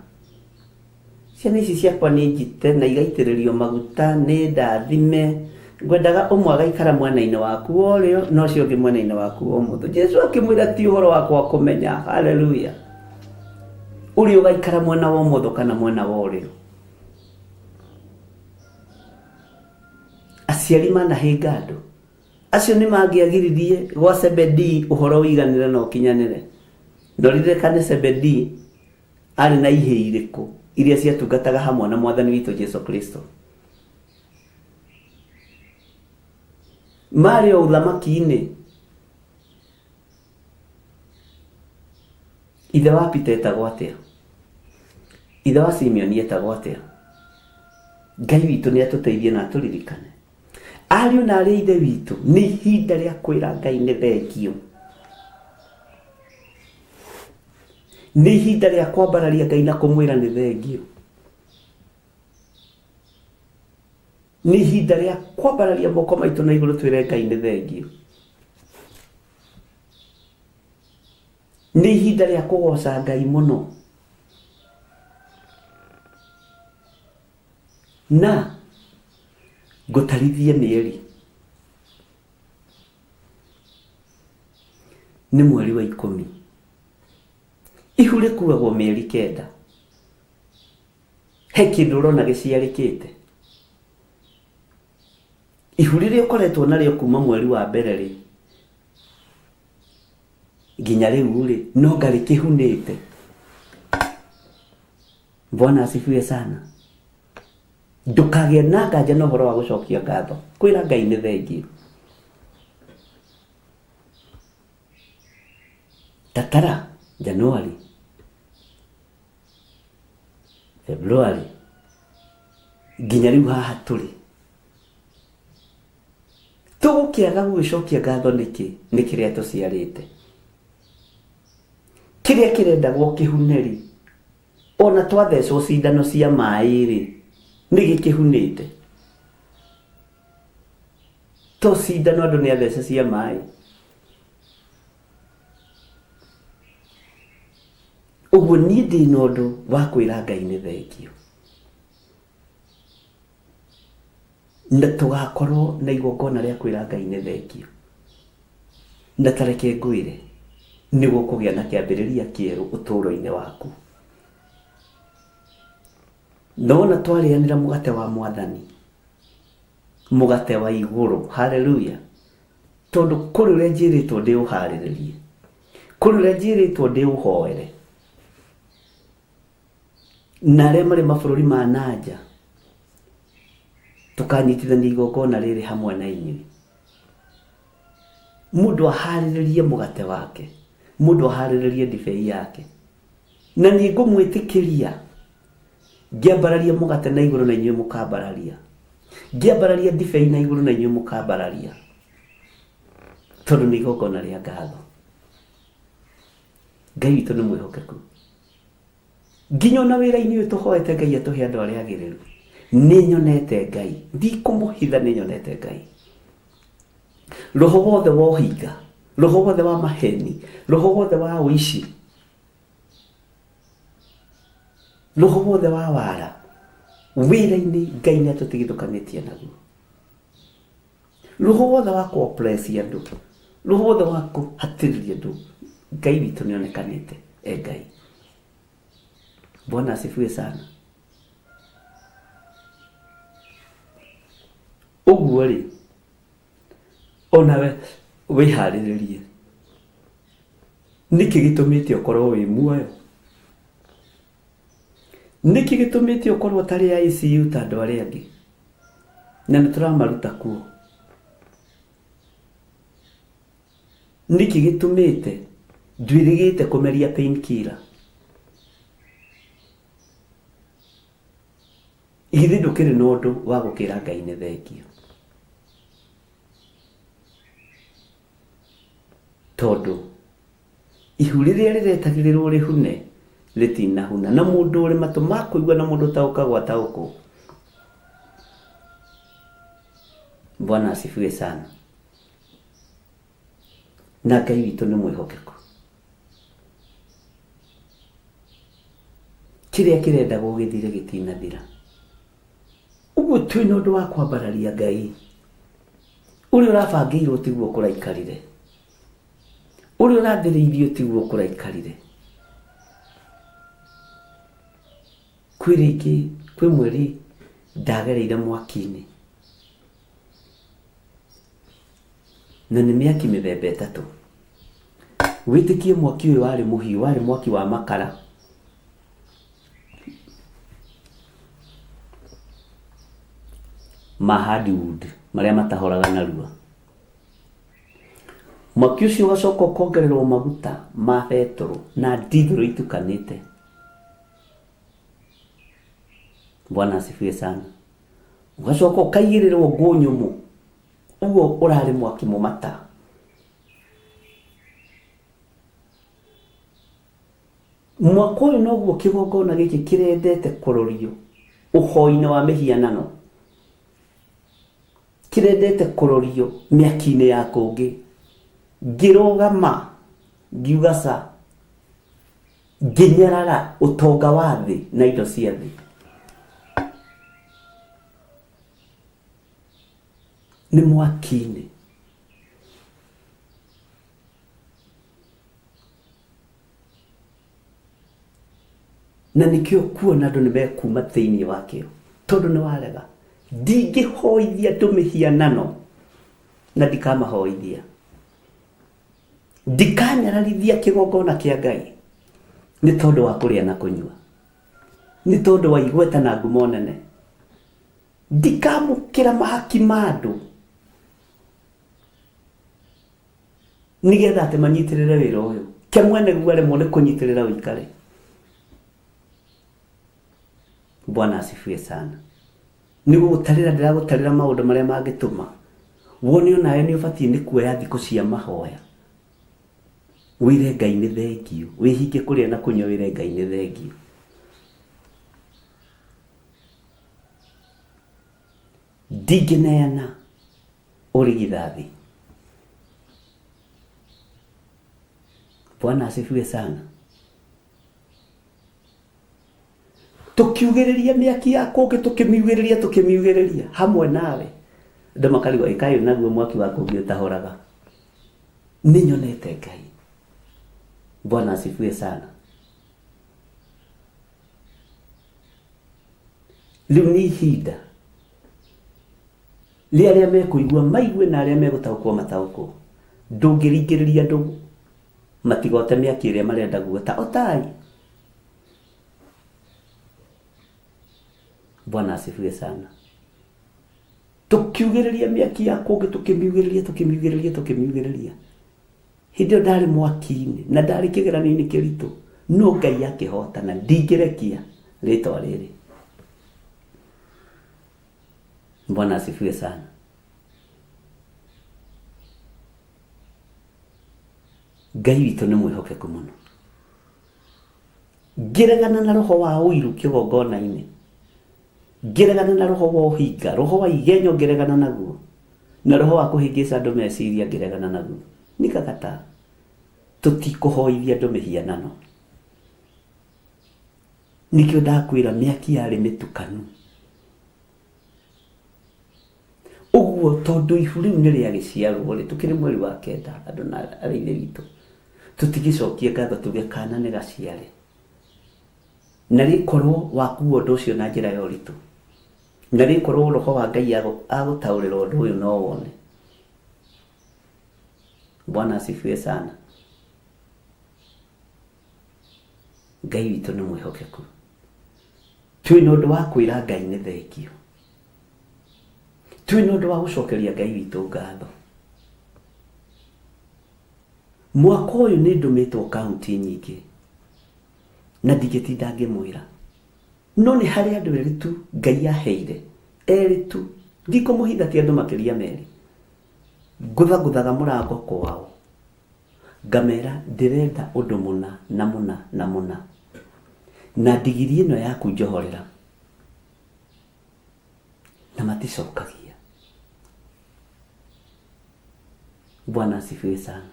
[SPEAKER 1] ciana ici ciakwa nĩ njite na igaitĩrĩrio maguta nĩ ndathime ngwendaga ũmwe agaikara mwena-inĩ waku wa ũrĩo na ũcio ũngĩ mwena-inĩ waku wa ũmotho. Jesu akĩmwĩra ti ũhoro wakwa kũmenya. Haleluya. Ũrĩa ũgaikara mwena wa ũmotho kana mwena wa ũrĩo. Aciari manahĩnga andũ acio nĩ mangĩagiririe gwa Zebedii ũhoro ũiganĩre na ũkinyanĩre. Na ũririkane Zebedii arĩ na ihĩĩ irĩkũ iria ciatungataga hamwe na Mwathani witũ Jesu Kristo. Marĩ o ũthamaki-inĩ. Ithe wa Peter etagwo atĩa? Ithe wa Simeoni etagwo atĩa? Ngai witũ nĩ atũteithie na atũririkane. Ariũ na arĩ ithe witũ, nĩ ihinda rĩa kwĩra Ngai nĩ thengio. Nĩ ihinda rĩa kwambararia Ngai na kũmwĩra nĩ thengio. Nĩ ihinda rĩa kwambararia moko maitũ na igũrũ twĩre Ngai nĩ thengio. Nĩ ihinda rĩa kũgoca Ngai mũno. Na ngũtarithie mĩeri. Nĩ mweri wa 10. Ihu rĩkuagwo mĩeri 9. He kĩndũ ũrona gĩciarĩkĩte. Ihu rĩrĩa ũkoretwo narĩo kuma mweri wa mbere rĩ, nginya rĩu rĩ, no nga rĩkĩhunĩte. Bwana asifiwe sana. Ndũkagĩe na nganja na ũhoro wa gũcokia ngatho. Kwĩra Ngai nĩ thengio. Tatara Januari, February nginya rĩu haha tũrĩ. Tũgũkĩaga gũgĩcokia ngatho nĩkĩ nĩ kĩrĩa tũciarĩte? Kĩrĩa kĩrendagwo kĩhune-rĩ, ona twathecwo cindano cia maĩ-rĩ, nĩ gĩkĩhunĩte? To cindano andũ nĩ athece cia maĩ. Ũguo niĩ ndĩ na ũndũ wa kwĩra Ngai nĩ thengio. Na tũgakorwo na igongona rĩa kwĩra Ngai nĩ thengio. Na ta reke ngwĩre, nĩ gũkũgĩa na kĩambĩrĩria kĩerũ ũtũũro-inĩ waku. Na wona twarĩanĩra mũgate wa Mwathani, mũgate wa igũrũ, haleluya, tondũ kũrĩ ũrĩa njĩrĩtwo ndĩũharĩrĩrie, kũrĩ ũrĩa njĩrĩtwo ndĩũhoere. Na arĩa marĩ mabũrũri ma na nja, tũkanyitithania igongona rĩrĩ hamwe na inyuĩ. Mũndũ aharĩrĩrie mũgate wake, mũndũ aharĩrĩrie ndibei yake. Na niĩ ngũmwĩtĩkĩria ngĩambararia mũgate na igũrũ na inyuĩ mũkambararia, ngĩambararia ndibei na igũrũ na inyuĩ mũkambararia, tondũ nĩ igongona rĩa ngatho. Ngai witũ nĩ mwĩhokeku. Nginya ona wĩra-inĩ ũyũ tũhoete Ngai atũhe andũ arĩa agĩrĩru. Nĩ nyonete Ngai, ndikũmũhitha nĩ nyonete Ngai. Roho wothe wa ũhinga, roho wothe wa maheni, roho wothe wa ũici, roho wothe wa wara, wĩra-inĩ Ngai nĩ atũtigithũkanĩtie naguo. Roho wothe wa kũ-oppress andũ, roho wothe wa kũhatĩrĩria andũ, Ngai witũ nĩ onekanĩte e Ngai. Bwana asifiwe sana. Ũguo rĩ, onawe wĩharĩrĩrie. Nĩkĩ gĩtũmĩte ũkorwo wĩ muoyo? Nĩkĩ gĩtũmĩte ũkorwo ũtarĩ ICU ta andũ arĩa angĩ? Na nĩ tũramaruta kuo. Nĩkĩ gĩtũmĩte ndwĩrĩgĩte kũmeria painkiller? Githĩ ndũkĩrĩ na ũndũ wa gũkĩra Ngai nĩ thengio? Tondũ ihu rĩrĩa rĩretagĩrĩrwo rĩhune rĩtinahuna, na mũndũ ũrĩ matũ ma kũigua na mũndũ ũtaũkagwo ataũkwo. Bwana asifiwe sana. Na Ngai witũ nĩ mwĩhokeku. Kĩrĩa kĩrendagwo gĩthire gĩtinathira. Ũguo twĩna ũndũ wa kwambararia Ngai. Ũrĩa ũrabangĩirwo tiguo kũraikarire. Ũrĩa ũrathĩrĩirio tiguo kũraikarire. Kwĩ rĩngĩ, kwĩ mweri ndagereire mwaki-inĩ. Na nĩ mĩaki mĩthemba ĩtatũ. Wĩtĩkie mwaki ũyũ warĩ mũhiũ, warĩ mwaki wa makara. Ma hardwood, marĩa matahoraga narua. Mwaki ũcio ũgacoka ũkongererwo maguta ma betũrũ na ndithũrũ itukanĩte. Bwana asifiwe sana. Ũgacoka ũkaigĩrĩrwo ngũ nyũmũ. Ũguo ũrarĩ mwaki mũmata. Mwaka ũyũ noguo kĩgongona gĩkĩ kĩrendete kũrorio ũhoi-inĩ wa mĩhianano, kĩrendete kũrorio mĩaki-inĩ ya kũngĩ. Ngĩrũgama ngiuga ca, ngĩnyarara ũtonga wa thĩ na indo cia thĩ. Nĩ mwaki-inĩ. Na nĩkĩo kuona andũ nĩ mekuma thĩinĩ wakĩo tondũ nĩ warega. Ndingĩhoithia andũ mĩhianano na ndikamahoithia. Ndikanyararithia kĩgongona kĩa Ngai nĩ tondũ wa kũrĩa na kũnyua, nĩ tondũ wa igweta na ngumo nene. Ndikamũkĩra mahaki ma andũ nĩgetha atĩ manyitĩrĩre wĩra ũyũ. Ke mwene guo aremwo nĩ kũnyitĩrĩra ũikare. Bwana asifiwe sana. Nĩ gũgũtarĩra ndĩragũtarĩra maũndũ marĩa mangĩtũma wone onawe nĩ ũbatiĩ nĩ kuoya thikũ cia mahoya wĩre Ngai nĩ thengio, wĩhinge kũrĩa na kũnyua wĩre Ngai nĩ thengio. Ndingĩneana ũrigithathi. Bwana asifiwe sana. Tũkiugĩrĩria mĩaki ya kũngĩ, tũkĩmiugĩrĩria, tũkĩmiugĩrĩria hamwe nawe. Andũ makarigwo ĩkaĩ naguo mwaki wa kũngĩ ũtahoraga. Nĩ nyonete Ngai. Bwana asifiwe sana. Rĩu nĩ ihinda rĩa arĩa mekũigua maigue na arĩa megũtaũkwo mataũkwo. Ndũngĩringĩrĩria andũ matigote mĩaki ĩrĩa marenda guota. Otai. Bwana asifiwe sana. Tũkiugĩrĩria mĩaki ya kũngĩ, tũkĩmiugĩrĩria, tũkĩmiugĩrĩria, tũkĩmiugĩrĩria. Hĩndĩ ĩyo ndarĩ mwaki-inĩ na ndarĩ kĩgeranio-inĩ kĩritũ, no Ngai akĩhotana. Ndingĩrekia rĩtwa rĩrĩ. Bwana asifiwe sana. Ngai witũ nĩ mwĩhokeku mũno. Ngĩregana na roho wa ũiru kĩgongona-inĩ, ngĩregana na roho wa ũhinga, roho wa igenyo ngĩregana naguo, na roho wa kũhĩngĩca andũ meciria ngĩregana naguo. Nikakata tũtikũhoithia andũ mĩhianano. Nĩkĩo ndakwĩra mĩaki yarĩ mĩtukanu. Ũguo tondũ ihu rĩu nĩ rĩagĩciarwo rĩ, tũkĩrĩ mweri wa kenda andũ na arĩ ithe witũ, tũtigĩcokie ngatho tuge kana nĩ gaciare. Na rĩkorwo wakuua ũndũ ũcio na njĩra ya ũritũ, na rĩkorwo roho wa Ngai agũtaũrĩra ũndũ ũyũ no wone. Bwana asifiwe sana. Ngai witũ nĩ mwĩhokeku. Twĩ na ũndũ wa kwĩra Ngai nĩ thengio. Twĩ na ũndũ wa gũcokeria Ngai witũ ngatho. Mwaka ũyũ nĩ ndũmĩtwo kaunti nyingĩ na ndingĩtinda ngĩmwĩra. No nĩ harĩ andũ erĩ tu Ngai aheire, erĩ tu, ndikũmũhitha ti andũ makĩria merĩ. Ngũthagũthaga mũrango kwao, ngamera ndĩrenda ũndũ mũna na mũna na mũna, na ndigiri ĩno yaku njohorera, na maticokagia. Bwana asifiwe sana.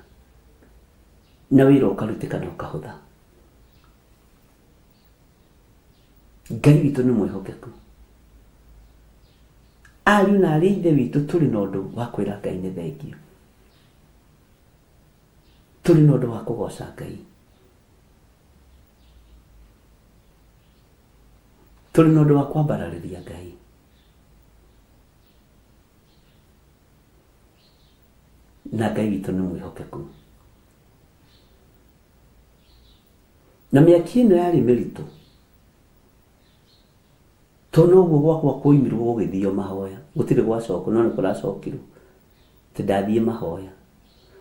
[SPEAKER 1] Na wĩra ũkarutĩka na ũkahũtha. Ngai witũ nĩ mwĩhokeku. Ariũ na arĩ ithe witũ tũrĩ na ũndũ wa kwĩra Ngai nĩ thengio. Tũrĩ na ũndũ wa kũgoca Ngai. Tũrĩ na ũndũ wa kwambararĩria Ngai. Na Ngai witũ nĩ mwĩhokeku. Na mĩaki ĩno yarĩ mĩritũ, tondũ noguo gwakwa kwoimirwo gũgĩthio mahoya, gũtirĩ gwacokwo no nĩ kũracokirwo, atĩ ndathiĩ mahoya.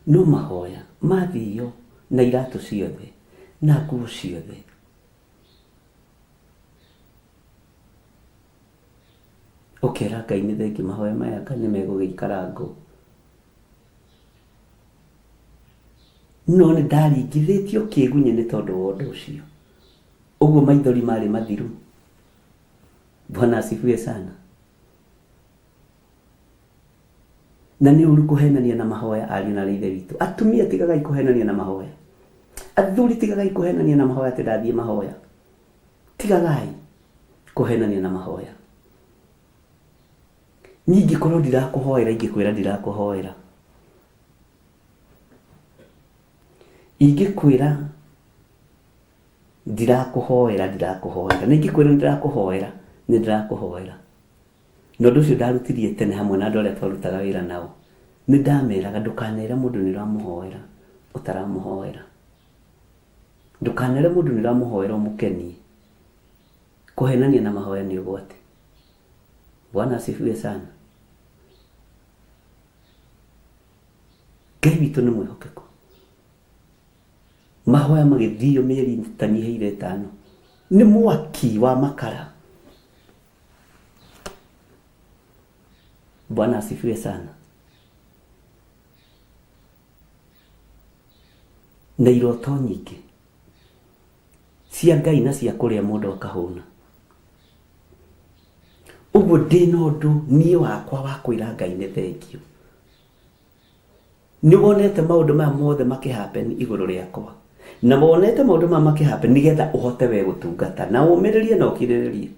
[SPEAKER 1] No mahoya mathio na iratũ ciothe na nguo ciothe. Ũkera Ngai nĩ thengiũ mahoya maya anga nĩ megũgĩikara ngũ. No nĩ ndaringithĩtio kĩgunyĩ nĩ tondũ wa ũndũ ũcio. Ũguo maithori marĩ mathiru. Bwana asifiwe sana. Na nĩ ũru kũhenania na mahoya ariũ na ithe witũ. Atumia tigagai kũhenania na mahoya. Athuri tigagai kũhenania na mahoya atĩ ndathiĩ mahoya. Tigagai kũhenania na mahoya. Niĩ ingĩkorwo ndirakũhoera ingĩkwĩra ndirakũhoera. Ingĩkwĩra ndirakũhoera ndirakũhoera. Na ingĩkwĩra nĩndĩrakũhoera nĩndĩrakũhoera. Na ũndũ ũcio ndarutirie tene hamwe na andũ arĩa twarutaga wĩra nao. Nĩndameraga ndũkanere mũndũ nĩũramũhoera ũtaramũhoera. Ndũkanere mũndũ nĩũramũhoera ũmũkenie. Kũhenania na mahoya nĩ ũgwati. Bwana asifiwe sana. Ngai witũ nĩ mwĩhokeku. Mahoya magĩthio mĩeri ĩtanyihĩire ĩtano nĩ mwaki wa makara. Bwana asifiwe sana. Na iroto nyingĩ cia Ngai na cia kũrĩa mũndũ akahũna. Ũguo ndĩna ũndũ niĩ wakwa wa kwĩra Ngai nĩ thengio. Nĩ wonete maũndũ maya mothe makĩ happen igũrũ rĩakwa. Na wonete maũndũ maya makĩ happen nĩgetha ũhote we gũtungata na ũmĩrĩrie na ũkirĩrĩrie.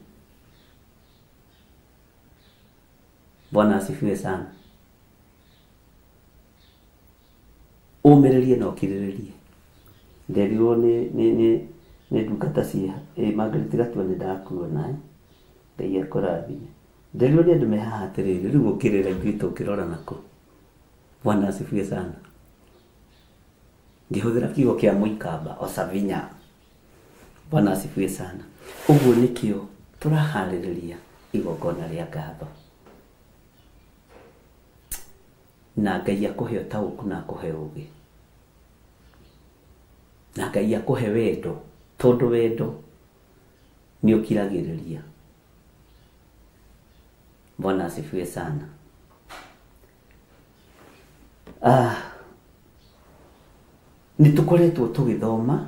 [SPEAKER 1] Bwana asifiwe sana. Ũmĩrĩrie na ũkirĩrĩrie. Nderirwo nĩ nĩ nĩ nĩ ndungata ciĩ ĩ Margaret Gatua nĩ ndakuona ĩ. Ngai akũrathime. Nderirwo nĩ andũ me haha atĩrĩrĩ, rĩu ũkĩrĩra ithuĩ tũngĩrora nakũ? Bwana asifiwe sana. Ngĩhũthĩra kiugo kĩa mũikamba osavinya. Bwana asifiwe sana. Ũguo nĩkĩo tũraharĩrĩria igongona rĩa ngatho. Na Ngai akũhe ũtaũku na akũhe ũgĩ. Na Ngai akũhe wendo, tondũ wendo nĩ ũkiragĩrĩria. Bwana asifiwe sana. Ah, nĩ tũkoretwo tũgĩthoma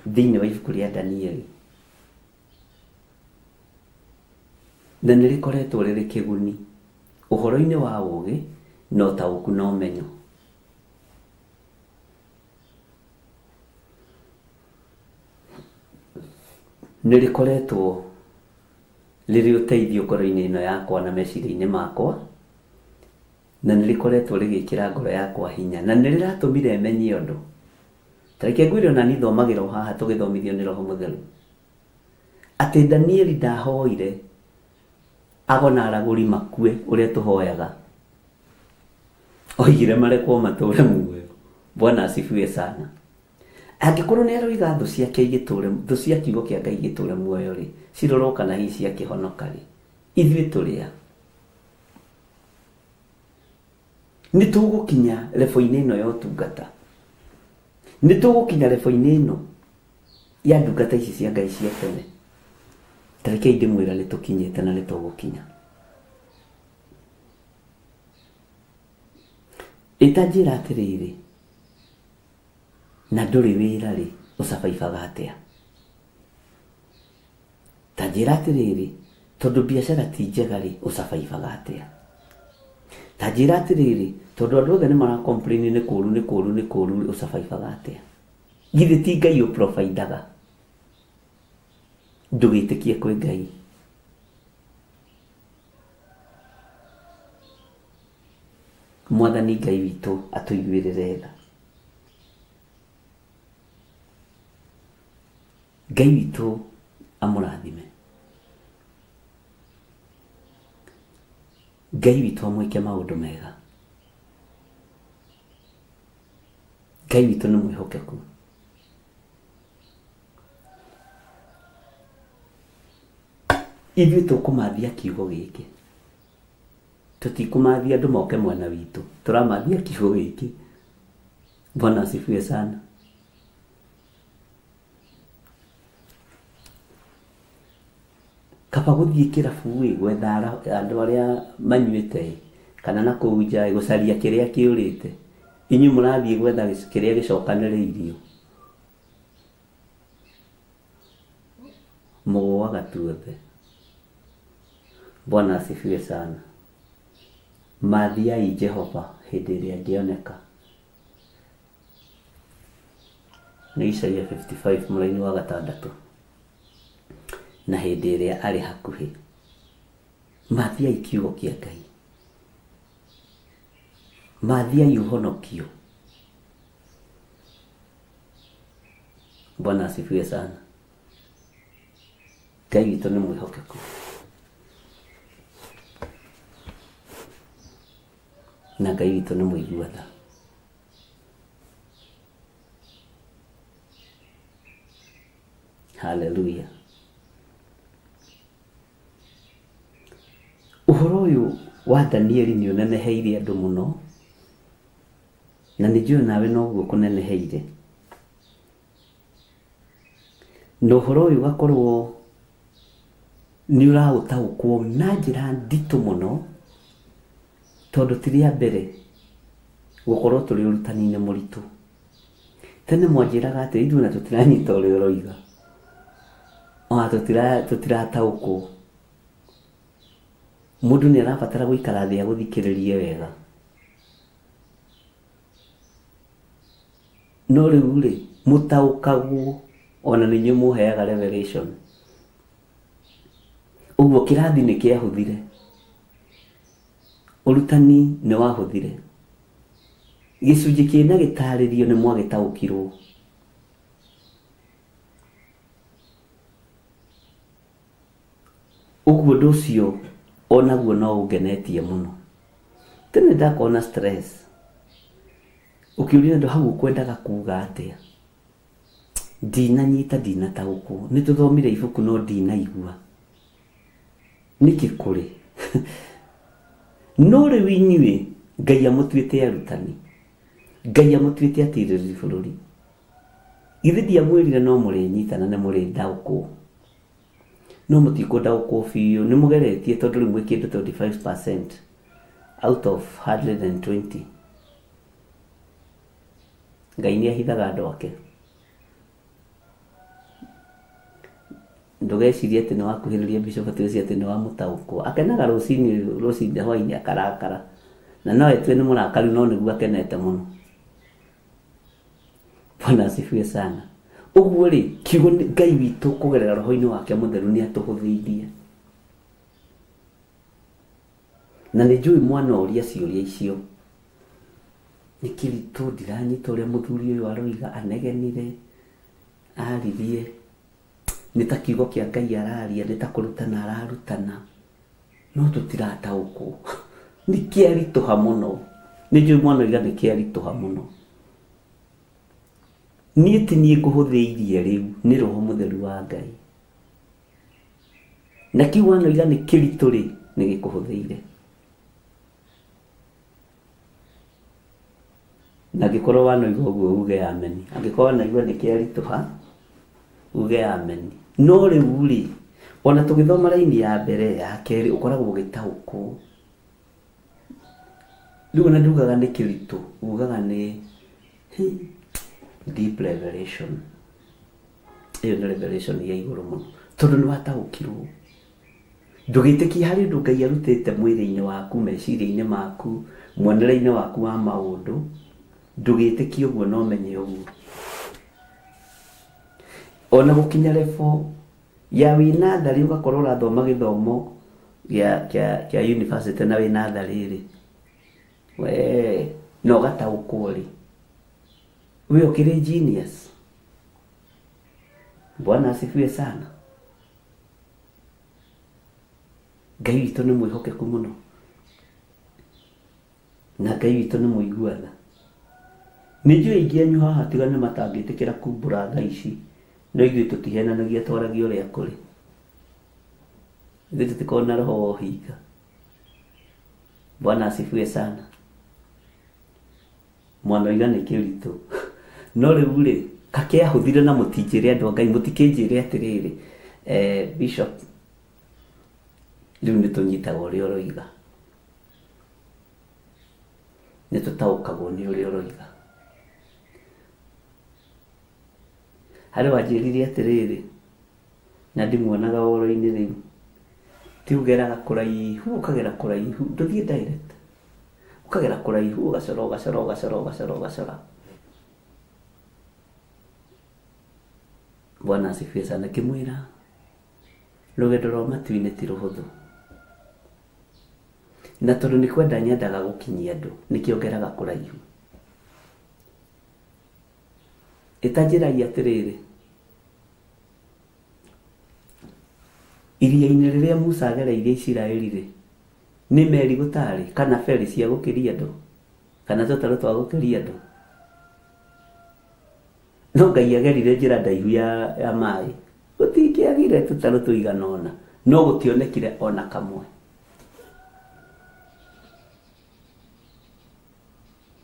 [SPEAKER 1] thĩinĩ wa ibuku rĩa Danieli na nĩ rĩkoretwo rĩrĩ kĩguni ũhoro-inĩ wa ũũgĩ na ũtaũku na ũmenyo. Nĩ rĩkoretwo rĩrĩ ũteithio ngoro-inĩ ĩno yakwa na meciria-inĩ makwa, na nĩ rĩkoretwo rĩgĩkĩra ngoro yakwa hinya, na nĩ rĩratũmire menye ũndũ. Ta reke ngwĩre ona niĩ thomagĩra o haha tũgĩthomithio nĩ Roho Mũtheru. Atĩ Danieli ndahoire ago na aragũri makue ũrĩa tũhoyaga. Oigire marekwo matũre muoyo. Bwana asifiwe sana. Angĩkorwo nĩ aroiga thũ ciake igĩtũre, thũ cia kiugo kĩa Ngai igĩtũre muoyo rĩ, cirorwo kana hihi ciakĩhonoka rĩ, ithuĩ tũrĩ a? Nĩ tũgũkinya lebo-inĩ ĩno ya ũtungata. Nĩ tũgũkinya lebo-inĩ ĩno ya ndungata ici cia Ngai cia tene. Ta rekei ndĩmwĩre nĩ tũkinyĩte na nĩ tũgũkinya. Ĩ ta njĩra atĩrĩrĩ, na ndũrĩ wĩra rĩ, ũcabaibaga atĩa? Ta njĩra atĩrĩrĩ, tondũ biacara ti njega rĩ, ũcabaibaga atĩa? Ta njĩra atĩrĩrĩ, tondũ andũ othe nĩ mara complain nĩ kũru nĩ kũru nĩ kũru rĩ, ũcabaibaga atĩa? Githĩ ti Ngai ũprovidaga? Ndũgĩtĩkie kwĩ Ngai. Mwathani Ngai witũ atũiguĩrĩre tha. Ngai witũ amũrathime. Ngai witũ amwĩke maũndũ mega. Ngai witũ nĩ mwĩhokeku. Ithuĩ tũkũmathia kiugo gĩkĩ. Tũtikũmathia andũ moke mwena witũ. Tũramathia kiugo gĩkĩ. Bwana asifiwe sana. Kaba gũthiĩ kĩrabu ĩ, gwetha andũ arĩa manyuĩte ĩ, kana na kũu nja ĩ, gũcaria kĩrĩa kĩũrĩte. Inyuĩ mũrathiĩ gwetha kĩrĩa gĩcokanĩrĩirio. Mũgũaga tuothe. Bwana asifiwe sana. Mathiai Jehova hĩndĩ ĩrĩa angĩoneka. Nĩ Isaia 55 mũraini wa gatandatũ. Na hĩndĩ ĩrĩa arĩ hakuhĩ. Mathiai kiugo kĩa Ngai. Mathiai ũhonokio. Bwana asifiwe sana. Ngai witũ nĩ mwĩhokeku. Na Ngai witũ nĩ mũigua tha. Haleluya. Ũhoro ũyũ wa Danieli nĩ ũneneheire andũ mũno, na nĩ njũĩ nawe noguo ũkũneneheire. Na ũhoro ũyũ ũgakorwo nĩ ũraũtaũkwo na njĩra nditũ mũno, tondũ ti rĩa mbere gũkorwo tũrĩ ũrutani-inĩ mũritũ. Tene mwanjĩraga atĩ ithuĩ ona tũtiranyita ũrĩa ũroiga, ona tũtirataũkwo. Mũndũ nĩ arabatara gũikara thĩ agũthikĩrĩrie wega. No rĩu rĩ, mũtaũkagwo ona nĩ inyuĩ mũheaga revelation. Ũguo kĩrathi nĩ kĩahũthire, ũrutani nĩ wahũthire, gĩcunjĩ kĩna gĩtarĩrio nĩ mwagĩtaũkirwo. Ũguo ũndũ ũcio onaguo no ũngenetie mũno. Tene ndakoragwo na stress, ũkĩũria andũ hau ũkwendaga kuga atĩa? Ndinanyita ndinataũkwo, nĩ tũthomire ibuku no ndinaigua. Nĩkĩ kũrĩ? No rĩu inyuĩ Ngai amũtuĩte arutani, Ngai amũtuĩte atirĩrĩri bũrũri. Githĩ ndiamwĩrire no mũrĩnyita na nĩ mũrĩndaũkwo? No mũtikũndaũkwo biũ, nĩ mũgeretie tondũ rĩu mwĩ kĩndũ 25% out of 120. Ngai nĩ ahithaga andũ ake. Ndũgecirie atĩ nĩ wakuhĩrĩria bishop atĩ ũcio atĩ nĩ wamũtaũkwo. Akenaga rũcinĩ rũcinĩ hwainĩ akarakara. Na no etue nĩ mũrakaru no nĩguo akenete mũno. Bwana asifiwe sana. Ũguo rĩ, kiugo Ngai witũ kũgerera roho-inĩ wake mũtheru nĩ atũhũthĩirie. Na nĩ njũĩ mwana ũria ciũria icio. Nĩ kĩritũ ndiranyita ũrĩa mũthuri ũyũ aroiga, anegenire, aririe. Nĩ ta kiugo kĩa Ngai araria, nĩ ta kũrutana ararutana, no tũtirataũkwo. Nĩ kĩaritũha mũno. Nĩ njũĩ mwanoiga nĩ kĩaritũha mũno. Niĩ ti niĩ ngũhũthĩirie rĩu, nĩ Roho Mũtheru wa Ngai. Na kĩu wanoiga nĩ kĩritũ rĩ, nĩ gĩkũhũthĩire. Na angĩkorwo wanoiga ũguo uge ameni. Angĩkorwo wanaigua nĩ kĩaritũha, uge ameni. No rĩu rĩ, ona tũgĩthoma raini ya mbere, ya kerĩ, ũkoragwo ũgĩtaũkwo. Rĩu ona ndugaga nĩ kĩritũ, ugaga nĩ deep revelation. Ĩyo nĩ revelation ya igũrũ mũno, tondũ nĩ wataũkirwo. Ndũgĩtĩkie harĩ ũndũ Ngai arutĩte mwĩrĩ-inĩ waku, meciria-inĩ maku, muonere-inĩ waku wa maũndũ. Ndũgĩtĩkie ũguo na ũmenye ũguo. Ona gũkinya level ya wĩ natharĩ ũgakorwo ũrathoma gĩthomo gĩa kĩa kĩa university na wĩ natharĩ rĩ, wee na ũgataũkwo rĩ, we ũkĩrĩ genius. Bwana asifiwe sana. Ngai witũ nĩ mwĩhokeku mũno na Ngai witũ nĩ mũigua tha. Nĩ njũĩ aingĩ anyu haha tiga nĩ matangĩtĩkĩra kumbũra tha ici, no ithuĩ tũtihenanagia twaragia ũrĩa kũrĩ. Ithuĩ tũtikoragwo na roho wa ũhinga. Bwana asifiwe sana. Mwanoiga nĩ kĩritũ. No rĩu rĩ, kakĩahũthire na mũtinjĩre andũ a Ngai, mũtikĩnjĩre atĩrĩrĩ, eh, Bishop, rĩu nĩ tũnyitaga ũrĩa ũroiga. Nĩ tũtaũkagwo nĩ ũrĩa ũroiga. Harĩ wanjĩrire atĩrĩrĩ, na ndimuonaga ũhoro-inĩ rĩu, ti ũgeraga kũraihu, ũkagera kũraihu, ndũthiĩ direct. Ũkagera kũraihu ũgacora ũgacora ũgacora ũgacora ũgacora. Bwana asifiwe sana. Ngĩmwĩra rũgendo rwa matu-inĩ ti rũhũthũ. Na tondũ nĩ kwenda nyendaga gũkinyia andũ, nĩkĩo ngeraga kũraihu. Ĩtanjĩrai atĩrĩrĩ, iria-inĩ rĩrĩa Musa agereirie Isiraeli-rĩ, Nĩ meri gũtaarĩ, kana ferry cia gũkĩria andũ, kana tũtarũ twa gũkĩria andũ? No Ngai agerire njĩra ndaihu ya, ya maĩ. Gũtingĩagire tũtarũ tũigana ũna, no gũtionekire o na kamwe.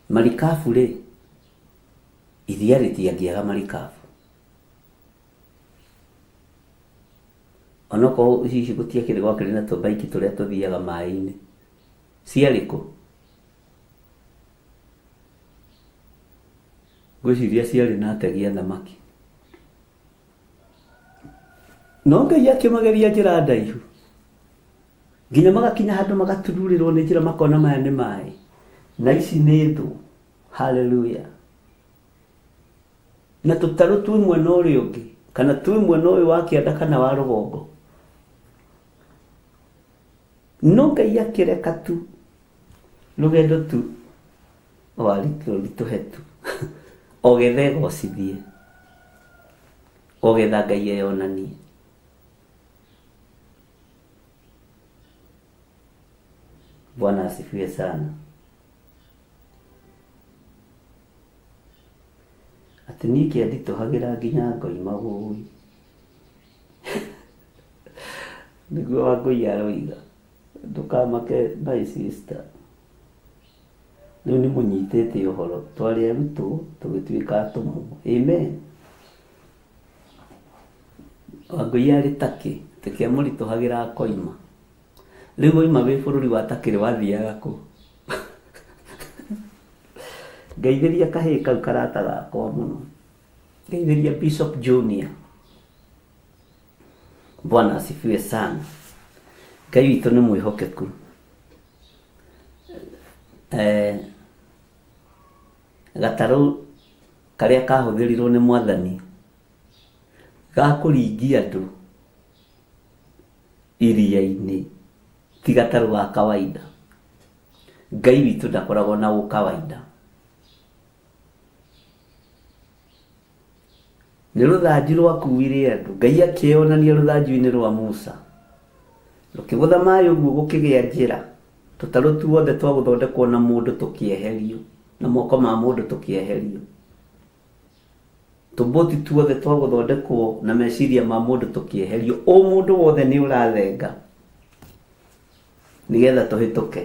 [SPEAKER 1] Marikabu-rĩ, iria rĩtiangĩaga marikabu. Onokorwo hihi gũtiakĩrĩ gwakĩrĩ na tũmbaiki tũrĩa tũthiaga maĩ-inĩ. Ciarĩ kũ? Ngwĩciria ciarĩ na ategi a thamaki. No Ngai akĩmageria njĩra ndaihu. Nginya magakinya handũ magatururĩrwo nĩ njĩra makona maya nĩ maĩ. Na ici nĩ thũ. Hallelujah. Na tũtarũ twĩ mwena ũrĩa ũngĩ kana twĩ mwena ũyũ wa kĩanda kana wa rũgongo. No Ngai akĩreka tu rũgendo tu rũritũhe tu o getha egocithie, o getha Ngai eyonanie. Bwana asifiwe sana. Atĩ niĩ kĩanditũhagĩra nginya ngoima wũi. Nĩguo Wangũi aroiga. Ndũkamake my sister. Rĩu nĩ mũnyitĩte ũhoro. Twarĩ arutwo tũgĩtuĩka atũmwo. Amen. Wangũi arĩ Turkey, atĩ kĩamũritũhagĩra akoima. Rĩu waima wĩ bũrũri wa Turkey rĩ, wathiaga kũ? Ngeithĩria kahĩĩ kau karata gakwa mũno. Ngeithĩria Bishop Junior. Bwana asifiwe sana. Ngai witũ nĩ mwĩhokeku. Eh, gatarũ karĩa kahũthĩrirwo nĩ mwathani ga kũringia andũ iria-inĩ ti gatarũ ga kawaida. Ngai witũ ndakoragwo na ũkawaida. Nĩ rũthanju rwakuire andũ. Ngai akĩonania rũthanju-inĩ rwa Musa. Rũkĩgũtha maĩ ũguo gũkĩgĩa njĩra. Tũtarũ tuothe twa gũthondekwo na mũndũ tũkĩeherio, na moko ma mũndũ tũkĩeherio. Tũmbũti tuothe twa gũthondekwo na meciria ma mũndũ tũkĩeherio. Ũmũndũ wothe nĩ ũrathenga nĩgetha tũhĩtũke.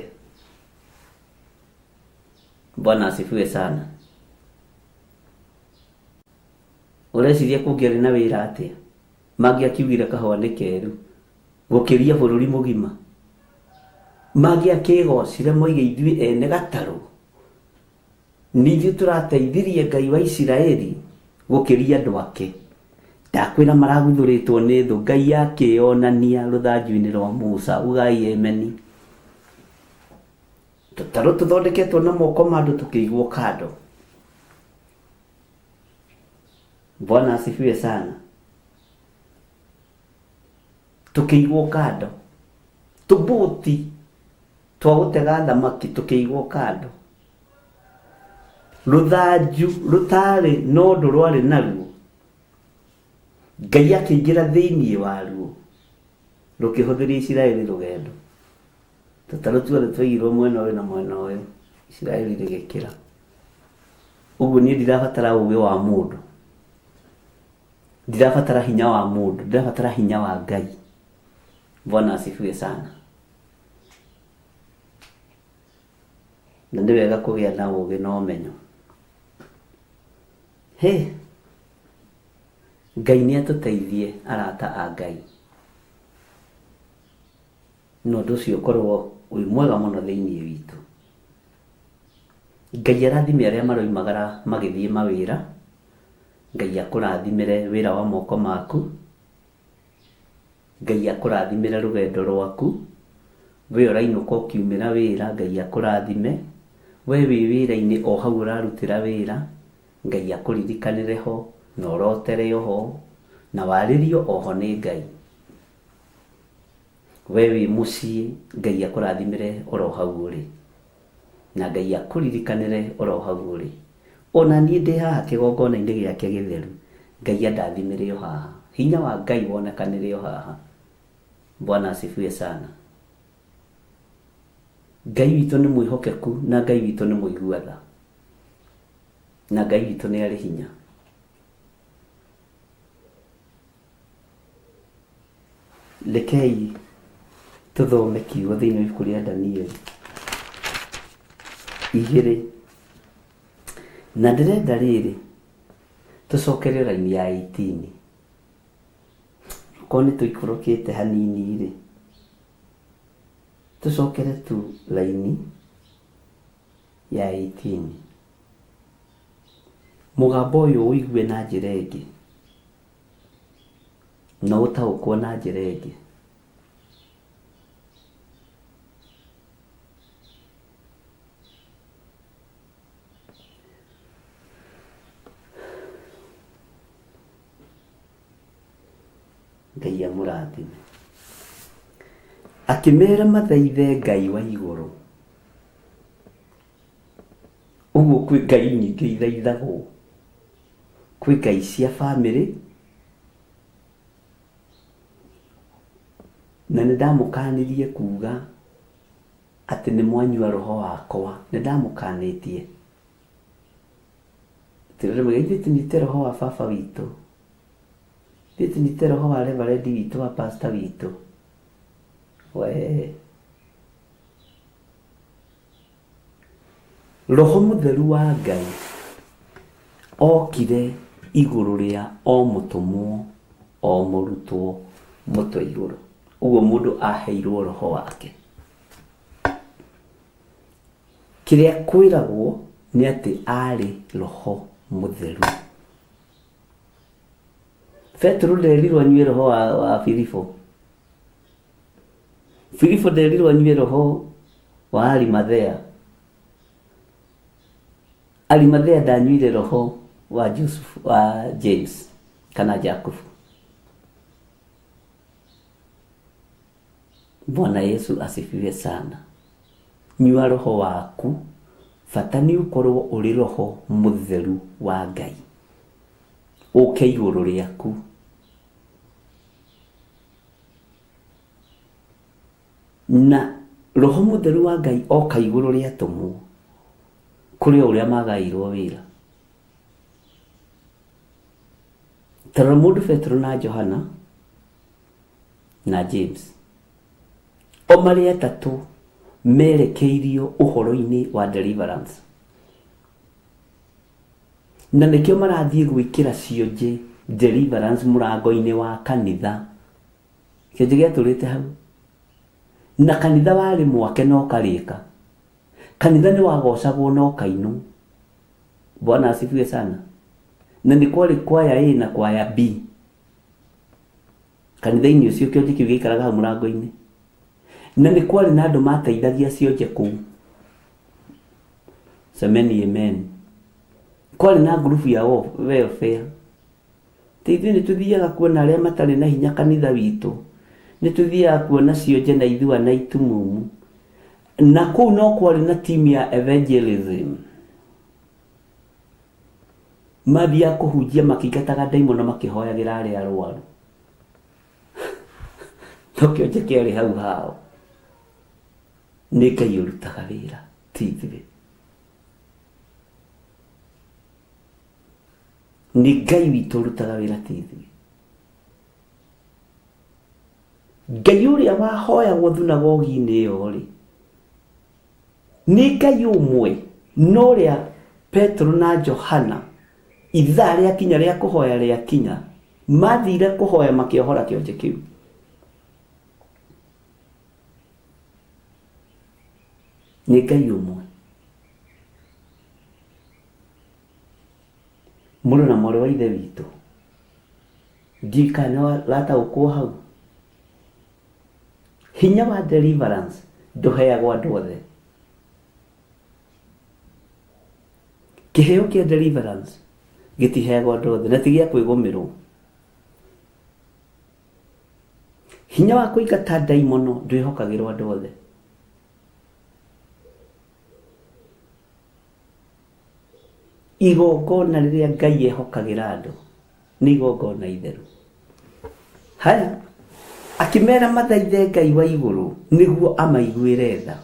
[SPEAKER 1] Bwana asifiwe sana. Ũreciria kũngĩarĩ na wĩra atĩa? Mangĩakiugire kahũa nĩ keru gũkĩria bũrũri mũgima. Mangĩakĩgocire moige ithuĩ ene gatarũ nĩ ithuĩ tũrateithirie Ngai wa Isiraeli gũkĩria andũ ake. Ndakwĩra maraguthũrĩtwo nĩ thũ. Ngai akĩonania rũthanju-inĩ rwa Musa. Ugai ameni. Tũtarũ tũthondeketwo na moko ma andũ tũkĩigwo kando. Bwana asifiwe sana. Tũkĩigwo kando. Tũbũti twa gũtega thamaki tũkĩigwo kando. Rũthanju rũtarĩ na ũndũ rwarĩ naruo, Ngai akĩingĩra thĩinĩ waruo, rũkĩhũthĩria Isiraeli rũgendo. Tũtarũ tuothe twaigirwo mwena ũyũ na mwena ũyũ, Isiraeli rĩgĩkĩra. Ũguo niĩ ndirabatara ũgĩ wa mũndũ, ndirabatara hinya wa mũndũ, ndirabatara hinya wa Ngai. Bwana asifiwe sana. Na nĩ wega kũgĩa na ũgĩ na ũmenyo. Hĩ, Ngai nĩ atũteithie arata a Ngai. Na ũndũ ũcio ũkorwo wĩ mwega mũno thĩinĩ witũ. Ngai arathime arĩa maroimagara magĩthiĩ mawĩra. Ngai akũrathimĩre wĩra wa moko maku. Ngai akũrathimĩre rũgendo rwaku. We ũrainũka ũkiumĩra wĩra, Ngai akũrathime. We wĩ wĩra-inĩ o hau ũrarutĩra wĩra, Ngai akũririkanĩre ho, na ũrotere o ho, na warĩrio o ho nĩ Ngai. We wĩ mũciĩ, Ngai akũrathimĩre oro hau ũrĩ. Na Ngai akũririkanĩre oro hau ũrĩ. Ona niĩ ndĩ haha kĩgongona-inĩ gĩake gĩtheru, Ngai andathimĩre o haha. Hinya wa Ngai wonekanĩre o haha. Bwana asifiwe sana. Ngai witũ nĩ mwĩhokeku na Ngai witũ nĩ mũigua tha. Na Ngai witũ nĩ arĩ hinya. Rekei tũthome kiugo thĩinĩ wa ibuku rĩa Danieli igĩrĩ. Na ndĩrenda rĩrĩ tũcokere raini ya 18. Okorwo nĩ tũikũrũkĩte hanini rĩ, tũcokere tu raini ya 18. Mũgambo ũyũ ũigue na njĩra ĩngĩ. Na ũtaũkwo na njĩra ĩngĩ. Ngai amũrathime. Akĩmera mathaithe Ngai wa igũrũ. Ũguo kwĩ Ngai nyingĩ ithaithagwo. Kwĩ Ngai cia bamĩrĩ, na nĩ ndamũkanirie kuga atĩ nĩ mwanyua roho wakwa. Nĩ ndamũkanĩtie. Ithuĩ tũnyuĩte roho wa baba witũ. Ithuĩ tũnyuĩte roho wa reverend witũ, wa pastor witũ. Wee. Roho mũtheru wa Ngai okire igũrũ rĩa o mũtũmwo, o mũrutwo mũtwe igũrũ. Ũguo mũndũ aheirwo roho wake. Kĩrĩa kwĩragwo nĩ atĩ arĩ roho mũtheru. Petero nderirwo anyue roho wa Filipo. Filipo nderirwo anyue roho wa Arimathea. Arimathea ndanyuire roho wa Joseph, wa James kana Jakubu. Bwana Yesu asifiwe sana. Nyua roho waku, bata nĩ ũkorwo ũrĩ roho mũtheru wa Ngai. Ũke igũrũ rĩaku. Na Roho Mũtheru wa Ngai oka igũrũ rĩa atũmwo, kũrĩ o ũrĩa magaĩirwo wĩra. Ta rora mũndũ Petero na Johana na James. O marĩ atatũ merekeirio ũhoro-inĩ wa deliverance. Na nĩkĩo marathiĩ gwĩkĩra cionje deliverance mũrango-inĩ wa kanitha. Kĩonje gĩatũrĩte hau. Na kanitha warĩ mwake na ũkarĩka. Kanitha nĩ wagocagwo na ũkainwo. Bwana asifiwe sana. Na nĩ kwarĩ kwaya A na kwaya B. Kanitha-inĩ ũcio kĩonje kĩu gĩaikaraga hau mũrango-inĩ. Na nĩ kwarĩ na andũ mateithagia cionje kũu. Semeni amen. Kwarĩ na ngurubu ya welfare. Atĩ ithuĩ nĩ tũthiaga kuona arĩa matarĩ na hinya kanitha witũ. Nĩ tũthiaga kuona cionje na ithua na itumumu. Na kũu no kwarĩ na team ya evangelism. Mathiaga kũhunjia makĩingataga ndaimono makĩhoyagĩra arĩa arwaru. No kĩonje kĩarĩ hau hao. Nĩ Ngai ũrutaga wĩra, ti ithuĩ. Nĩ Ngai witũ ũrutaga wĩra, ti ithuĩ. Ngai ũrĩa wahoyagwo thunagogi-inĩ ĩyo rĩ, nĩ Ngai ũmwe no ũrĩa Petero na Johana ithaa rĩakinya rĩa kũhoya rĩakinya, mathire kũhoya makĩohora kĩonje kĩu. Nĩ Ngai ũmwe. Mũrũ na mwarĩ wa Ithe witũ, ndiũĩ kana nĩ ũrataũkwo hau. Hinya wa deliverance ndũheagwo andũ othe. Kĩheo kĩa deliverance gĩtiheagwo andũ othe na ti gĩa kwĩgũmĩrwo. Hinya wa kũingata ndaimono ndwĩhokagĩrwo andũ othe. Igongona rĩrĩa Ngai ehokagĩra andũ nĩ igongona itheru. Haya, akĩmera mathaithe Ngai wa igũrũ nĩguo amaiguĩre tha.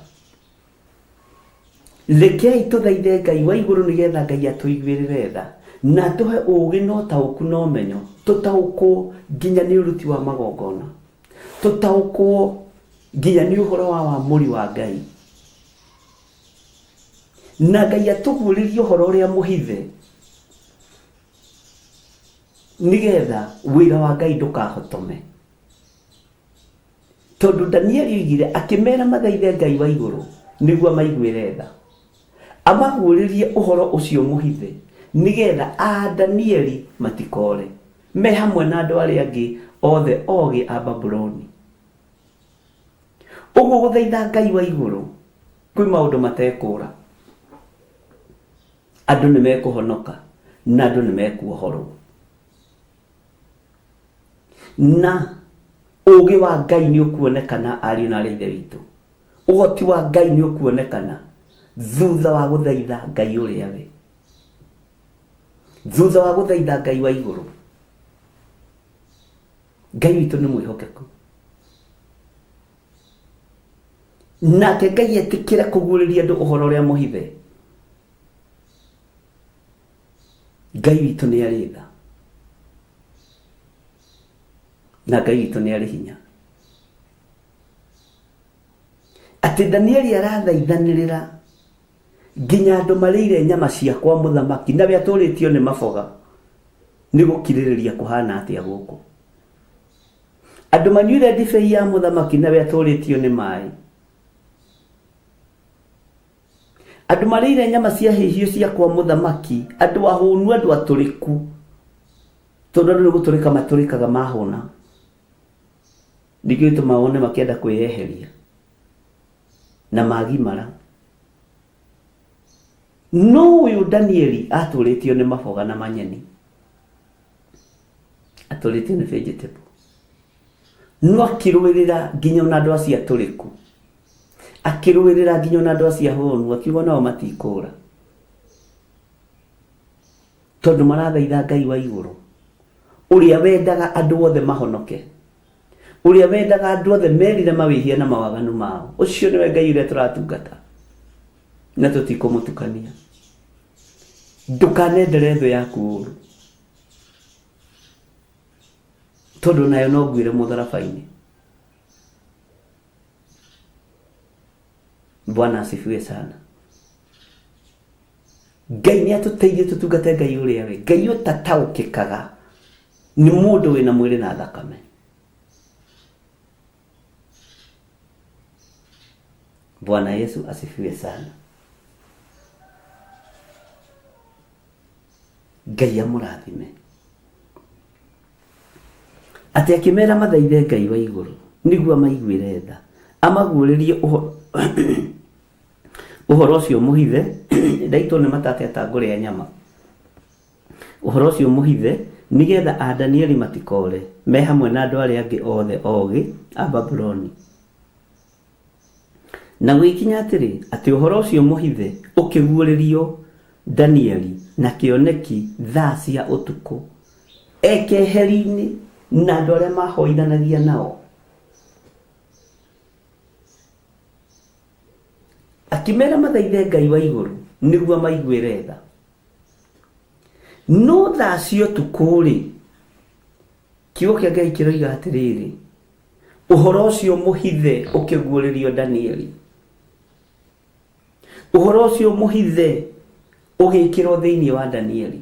[SPEAKER 1] Rekei tũthaithe Ngai wa igũrũ nĩgetha Ngai atũiguĩrĩre tha na atũhe ũũgĩ na ũtaũku na ũmenyo, tũtaũkwo nginya nĩ ũruti wa magongona, tũtaũkwo nginya nĩ ũhoro wa wamũri wa Ngai. Na Ngai atũguũrĩrie ũhoro ũrĩa mũhithe nĩgetha wĩra wa Ngai ndũkahotome. Tondũ Danieli oigire akĩmera mathaithe Ngai wa igũrũ nĩguo amaiguĩre tha. Amaguũrĩrie ũhoro ũcio mũhithe nĩgetha a Danieli matikore me hamwe na andũ arĩa angĩ othe ogĩ a Babuloni. Ũguo gũthaitha Ngai wa igũrũ kwĩ maũndũ matekũra. Andũ nĩ mekũhonoka na andũ nĩ mekuohorwo. Na ũũgĩ wa Ngai nĩ ũkuonekana ariũ na arĩ ithe witũ. Ũhoti wa Ngai nĩ ũkuonekana thutha wa gũthaitha Ngai ũrĩa we. Thutha wa gũthaitha Ngai wa igũrũ. Ngai witũ nĩ mwĩhokeku. Nake Ngai etĩkĩre kũguũrĩria andũ ũhoro ũrĩa mũhithe. Ngai witũ nĩ arĩ tha. Na Ngai witũ nĩ arĩ hinya. Atĩ Danieli arathaithanĩrĩra nginya andũ marĩire nyama cia kwa mũthamaki nawe atũrĩtio nĩ maboga nĩ gũkirĩrĩria kũhana atĩa gũkũ. Andũ manyuire ndibei ya mũthamaki nawe atũrĩtio nĩ maĩ. Andũ marĩire nyama cia hĩhio cia kwa mũthamaki, andũ ahũnu, andũ atũrĩku, tondũ andũ nĩ gũtũrĩka matũrĩkaga mahũna. Nĩkĩo gĩtũmaga wone makĩenda kwĩyeheria na magimara. No ũyũ Danieli atũrĩtio nĩ maboga na manyeni, atũrĩtio nĩ vegetable. No akĩrũĩrĩra nginya ona andũ acio atũrĩku, akĩrũĩrĩra nginya ona andũ acio ahũnu, akiuga nao matikũra tondũ marathaitha Ngai wa igũrũ. Ũrĩa wendaga andũ othe mahonoke. Ũrĩa wendaga andũ othe merire mawĩhia na mawaganu mao. Ũcio nĩwe Ngai ũrĩa tũratungata. Na tũtikũmũtukania. Ndũkanendere thũ yaku ũru. Tondũ nayo no nguĩre mũtharaba-inĩ. Bwana asifiwe sana. Ngai nĩ atũteithie tũtungate Ngai ũrĩa we. Ngai ũtataũkĩkaga nĩ mũndũ wĩna mwĩrĩ na thakame. Bwana Yesu asifiwe sana. Ngai amũrathime. Atĩ akĩmera mathaithe Ngai wa igũrũ nĩguo amaiguĩre tha, amaguũrĩrie ũhoro ũhoro ũcio mũhithe ndaitwo nĩ mata atĩa ta ngũrĩa nyama ũhoro ũcio mũhithe nĩgetha a Danieli matikoore me hamwe na andũ arĩa angĩ othe ogĩ a Babuloni. Na gũgĩkinya atĩrĩ, atĩ ũhoro ũcio mũhithe ũkĩguũrĩrio Danieli na kĩoneki thaa cia ũtukũ, e keheri-inĩ na andũ arĩa maahoithanagia nao. Akĩmera mathaithe Ngai wa igũrũ nĩguo amaiguĩre tha. No thaa cia ũtukũ-rĩ, kiugo kĩa Ngai kĩroiga atĩrĩrĩ, Ũhoro ũcio mũhithe ũkĩguũrĩrio Danieli. Ũhoro ũcio mũhithe ũgĩkĩrwo thĩinĩ wa Danieli.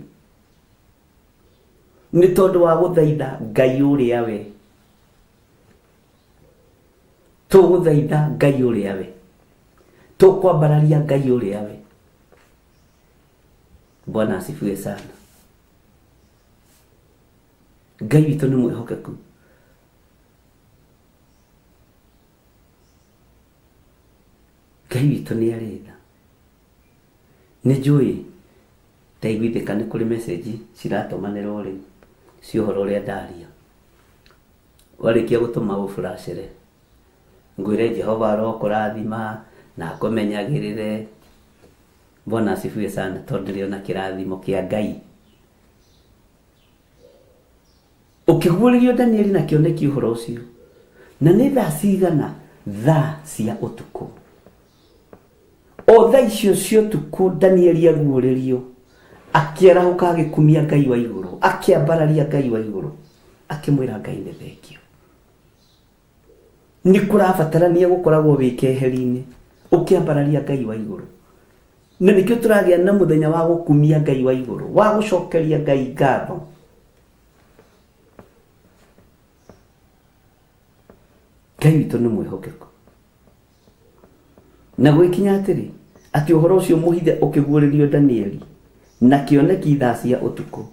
[SPEAKER 1] Nĩ tondũ wa gũthaitha Ngai ũrĩa we. Tũgũthaitha Ngai ũrĩa we. Tũkwambararia Ngai ũrĩa we. Bwana asifiwe sana. Ngai witũ nĩ mwĩhokeku. Ngai witũ nĩ arĩ tha. Nĩ njũĩ ndaiguithĩka nĩ kũrĩ message ciratũmanĩrwo rĩ cia ũhoro ũrĩa ndaria. Warĩkia gũtũma ũburacĩre ngwĩre Jehova arokũrathima na akũmenyagĩrĩre. Bwana asifiwe sana tondũ ndĩrĩ ona kĩrathimo kĩa Ngai. Ũkĩguũrĩrio Danieli na kĩoneki ũhoro ũcio. Na nĩ thaa cigana? Thaa cia ũtukũ. O thaa icio cia ũtukũ Danieli aguũrĩrio, akĩarahũka agĩkumia Ngai wa igũrũ, akĩambararia Ngai wa igũrũ, akĩmwĩra Ngai nĩ thengio. Nĩ kũrabatarania gũkoragwo wĩ keheri-inĩ ũkĩambararia Ngai wa igũrũ. Na nĩkĩo tũragĩa na mũthenya wa gũkumia Ngai wa igũrũ, wa gũcokeria Ngai ngatho. Ngai witũ nĩ mwĩhokeku. Na gũgĩkinya atĩrĩ, atĩ ũhoro ũcio mũhithe ũkĩguũrĩrio Danieli na kĩoneki thaa cia ũtukũ,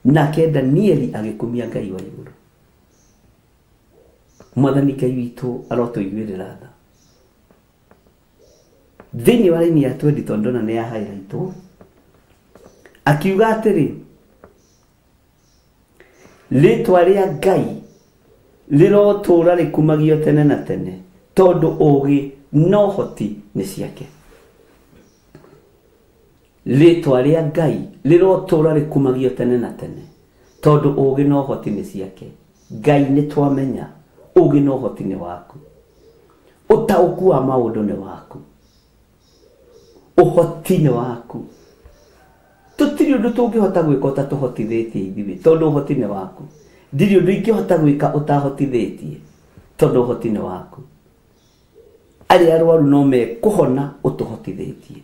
[SPEAKER 1] nake Danieli agĩkumia Ngai wa igũrũ. Mwathani Ngai witũ arotũiguĩrĩra tha. Thĩinĩ wa raini ya twendi tondũ ndona nĩ ya highlightwo, akiuga atĩrĩ, Rĩtwa rĩa Ngai rĩrotũũra rĩkumagio tene na tene, tondũ ũũgĩ na ũhoti nĩ ciake. Rĩtwa rĩa Ngai rĩrotũũra rĩkumagio tene na tene, tondũ ũũgĩ na ũhoti nĩ ciake. Ngai nĩ twamenya ũũgĩ na ũhoti nĩ waku. Ũtaũku wa maũndũ nĩ waku. Ũhoti nĩ waku. Tũtirĩ ũndũ tũngĩhota gwĩka ũtatũhotithĩtie ithuĩ, tondũ ũhoti nĩ waku. Ndirĩ ũndũ ingĩhota gwĩka ũtahotithĩtie, tondũ ũhoti nĩ waku. Arĩa arwaru no mekũhona ũtũhotithĩtie.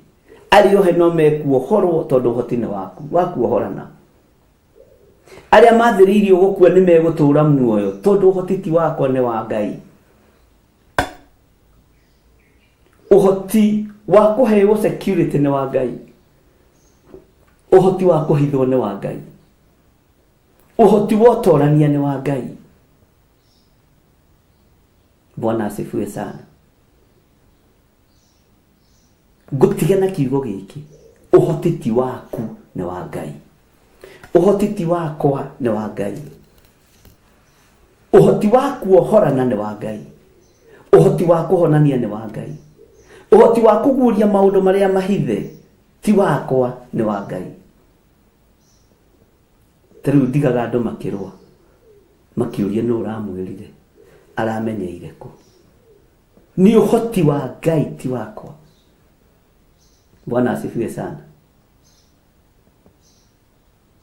[SPEAKER 1] Arĩa ohe no mekuohorwo tondũ ũhoti nĩ waku, wa kuohorana. Arĩa mathĩrĩirio gũkua nĩ megũtũũra muoyo tondũ ũhoti ti wakwa nĩ wa Ngai. Ũhoti wa kũheo security nĩ wa Ngai. Ũhoti wa kũhithwo nĩ wa Ngai. Ũhoti wa ũtorania nĩ wa Ngai. Bwana asifiwe sana. Ngũtiga na kiugo gĩkĩ, ũhoti ti waku nĩ wa Ngai. Ũhoti ti wakwa nĩ wa Ngai. Ũhoti wa kuohorana nĩ wa Ngai. Ũhoti wa kũhonania nĩ wa Ngai. Ũhoti wa kũguũria maũndũ marĩa mahithe ti wakwa nĩ wa Ngai. Ta rĩu ndigaga andũ makĩrũa. Makĩũria nũ ũramwĩrire, aramenyeire kũ? Nĩ ũhoti wa Ngai ti wakwa. Bwana asifiwe sana.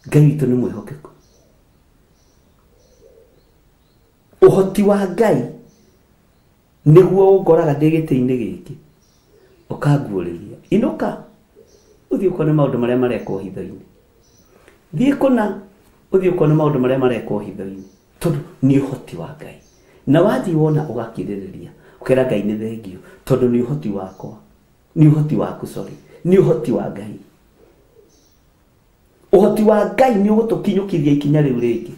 [SPEAKER 1] Ngai witũ nĩ mwĩhokeku. Ũhoti wa Ngai nĩguo ũngoraga ndĩ gĩtĩ-inĩ gĩkĩ ũkanguũrĩria inũka ũthiĩ ũkone maũndũ marĩa marekwo hitho-inĩ thiĩ kũna ũthiĩ ũkone maũndũ marĩa marekwo hitho-inĩ tondũ nĩ ũhoti wa Ngai na wathiĩ wona ũgakirĩrĩria ũkera Ngai nĩ thengio tondũ nĩ ũhoti wakwa nĩ ũhoti waku sorry nĩ ũhoti wa Ngai ũhoti wa Ngai nĩ ũgũtũkinyũkithia ikinya rĩu rĩngĩ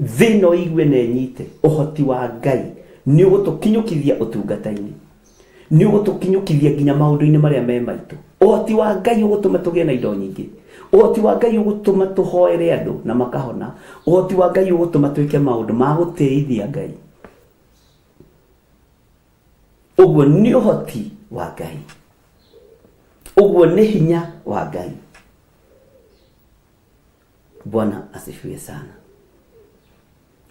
[SPEAKER 1] thĩ no igue na ĩnyite ũhoti wa Ngai nĩ ũgũtũkinyũkithia ũtungata-inĩ nĩ ũgũtũkinyũkithia nginya maũndũ-inĩ marĩa me maitũ ũhoti wa Ngai ũgũtũma tũgĩe na indo nyingĩ ũhoti wa Ngai ũgũtũma tũhoere andũ na makahona ũhoti wa Ngai ũgũtũma twĩke maũndũ ma gũtĩithia Ngai ũguo nĩ ũhoti wa Ngai ũguo nĩ hinya wa Ngai Bwana asifiwe sana.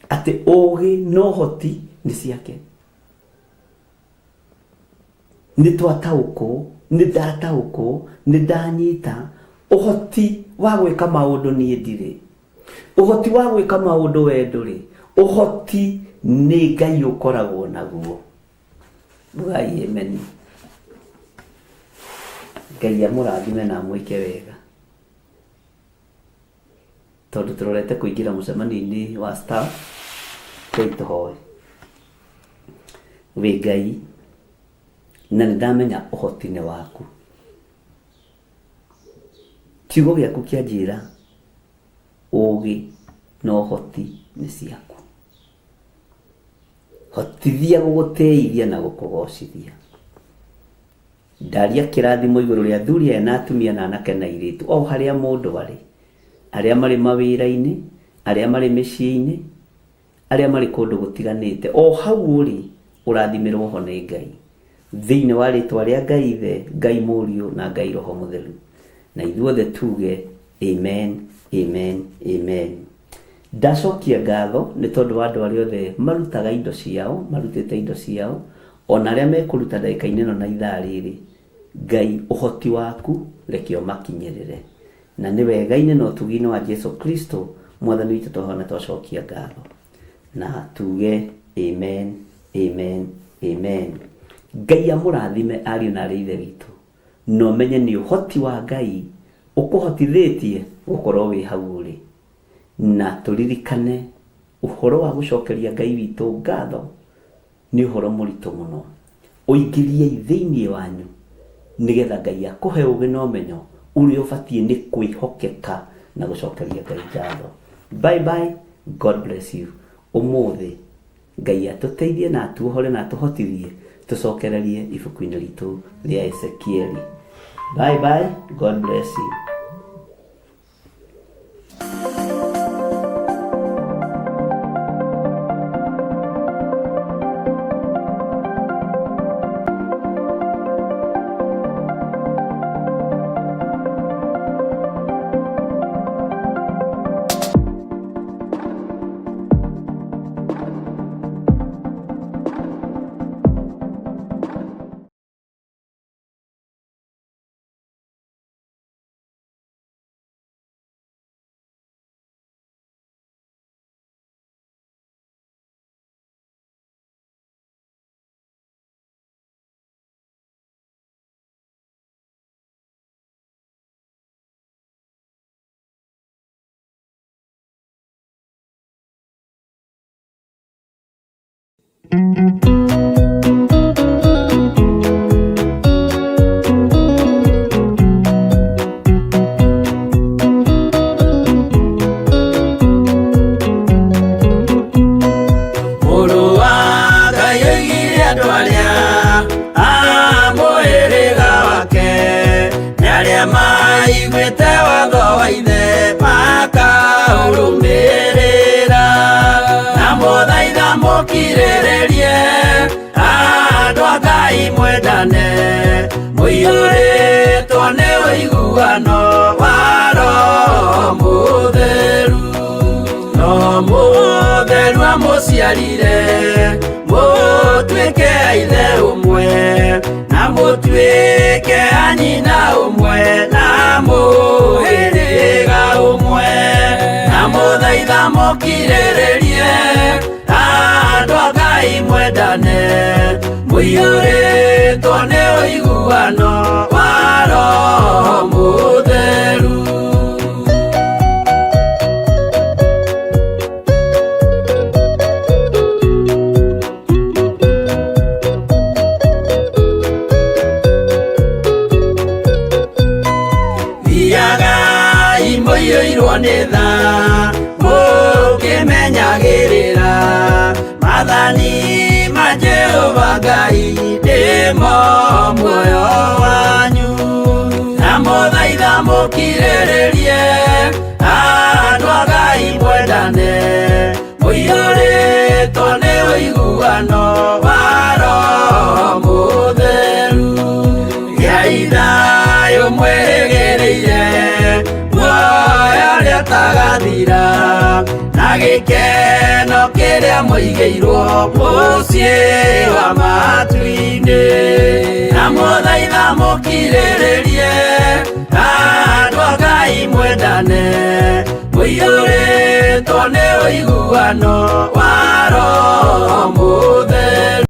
[SPEAKER 1] Atĩ ũũgĩ na ũhoti nĩ ciake. Nĩ twataũkwo, nĩ ndataũkwo, nĩ ndanyita ũhoti wa gwĩka maũndũ niĩ ndirĩ. Ũhoti wa gwĩka maũndũ we ndũrĩ. Ũhoti nĩ Ngai ũkoragwo naguo. Ugai amen. Ngai amũrathime na amwĩke wega. Tondũ tũrorete kũingĩra mũcemanio-inĩ wa staff, rekei tũhoe. Wĩ Ngai, na nĩ ndamenya ũhoti nĩ waku. Kiugo gĩaku kĩanjĩra ũgĩ na ũhoti nĩ ciaku. Hotithia gũgũtĩithia na gũkũgocithia. Ndaria kĩrathimo igũrũ rĩa athuri aya na atumia na anake na airĩtu o harĩa mũndũ arĩ, arĩa marĩ mawĩra-inĩ, arĩa marĩ mĩciĩ-inĩ, arĩa marĩ kũndũ gũtiganĩte, o hau ũrĩ ũrathimĩrwo ho nĩ Ngai. Thĩinĩ wa rĩtwa rĩa Ngai Ithe, Ngai Mũriũ na Ngai Roho Mũtheru. Na ithuothe tuge amen, amen, amen. Ndacokia ngatho nĩ tondũ wa andũ arĩa othe marutaga indo ciao, marutĩte indo ciao, ona arĩa mekũruta ndagĩka-inĩ ĩno na ithaa rĩrĩ. Ngai ũhoti waku reke ũmakinyĩrĩre. Na nĩ wega-inĩ na ũtugi-inĩ wa Jesu Kristo mwathani witũ twahoya na twacokia ngatho. Na tuge amen, amen, amen. Ngai amũrathime ariũ na arĩ ithe witũ. Na ũmenye nĩ ũhoti wa Ngai ũkũhotithĩtie gũkorwo wĩ hau ũrĩ. Na tũririkane ũhoro wa gũcokeria Ngai witũ ngatho nĩ ũhoro mũritũ mũno. Ũingĩriei thĩinĩ wanyu nĩgetha Ngai akũhe ũgĩ na ũmenyo ũrĩa ũbatiĩ nĩ kwĩhokeka na gũcokeria Ngai ngatho. Bye bye, God bless you. Ũmũthĩ Ngai atũteithie na atuohore na atũhotithie tũcokererie ibuku-inĩ ritũ rĩa Ezekieli. Bye bye, God bless you.
[SPEAKER 2] Mũrũ wa Ngai oigire andũ arĩa a mũhĩrĩga wake nĩ arĩa maiguĩte watho wa ithe makaũrũmĩrĩra na mũthaitha mũkirĩrĩrie andũ a Ngai mwendane mũiyũrĩtwo nĩ ũiguano wa Roho Mũtheru. Roho. Mũtheru amũciarire mũtuĩke a ithe ũmwe na mũtuĩke a nyina ũmwe na mũhĩrĩga ũmwe na mũthaitha mũkirĩrĩrie andũ a Ngai mwendane mũiyũrĩtwo nĩ ũiguano wa Roho Mũtheru. Thiagai mũiyũirwo nĩ tha mũkĩmenyagĩrĩra maathani ma Jehova Ngai nĩmo muoyo wanyu na mũthaitha mũkirĩrĩrie andũ a Ngai mwendane mũiyũrĩtwo nĩ ũiguano wa Roho Mũtheru. Gĩai thayũ mwĩrĩgĩrĩire muoyo ũrĩa ũtagathira na gĩkeno kĩrĩa mũigĩirwo mũciĩ wa matu-inĩ na mũthaitha mũkirĩrĩrie andũ a Ngai mwendane mũiyũrĩtwo nĩ ũiguano wa Roho Mũtheru.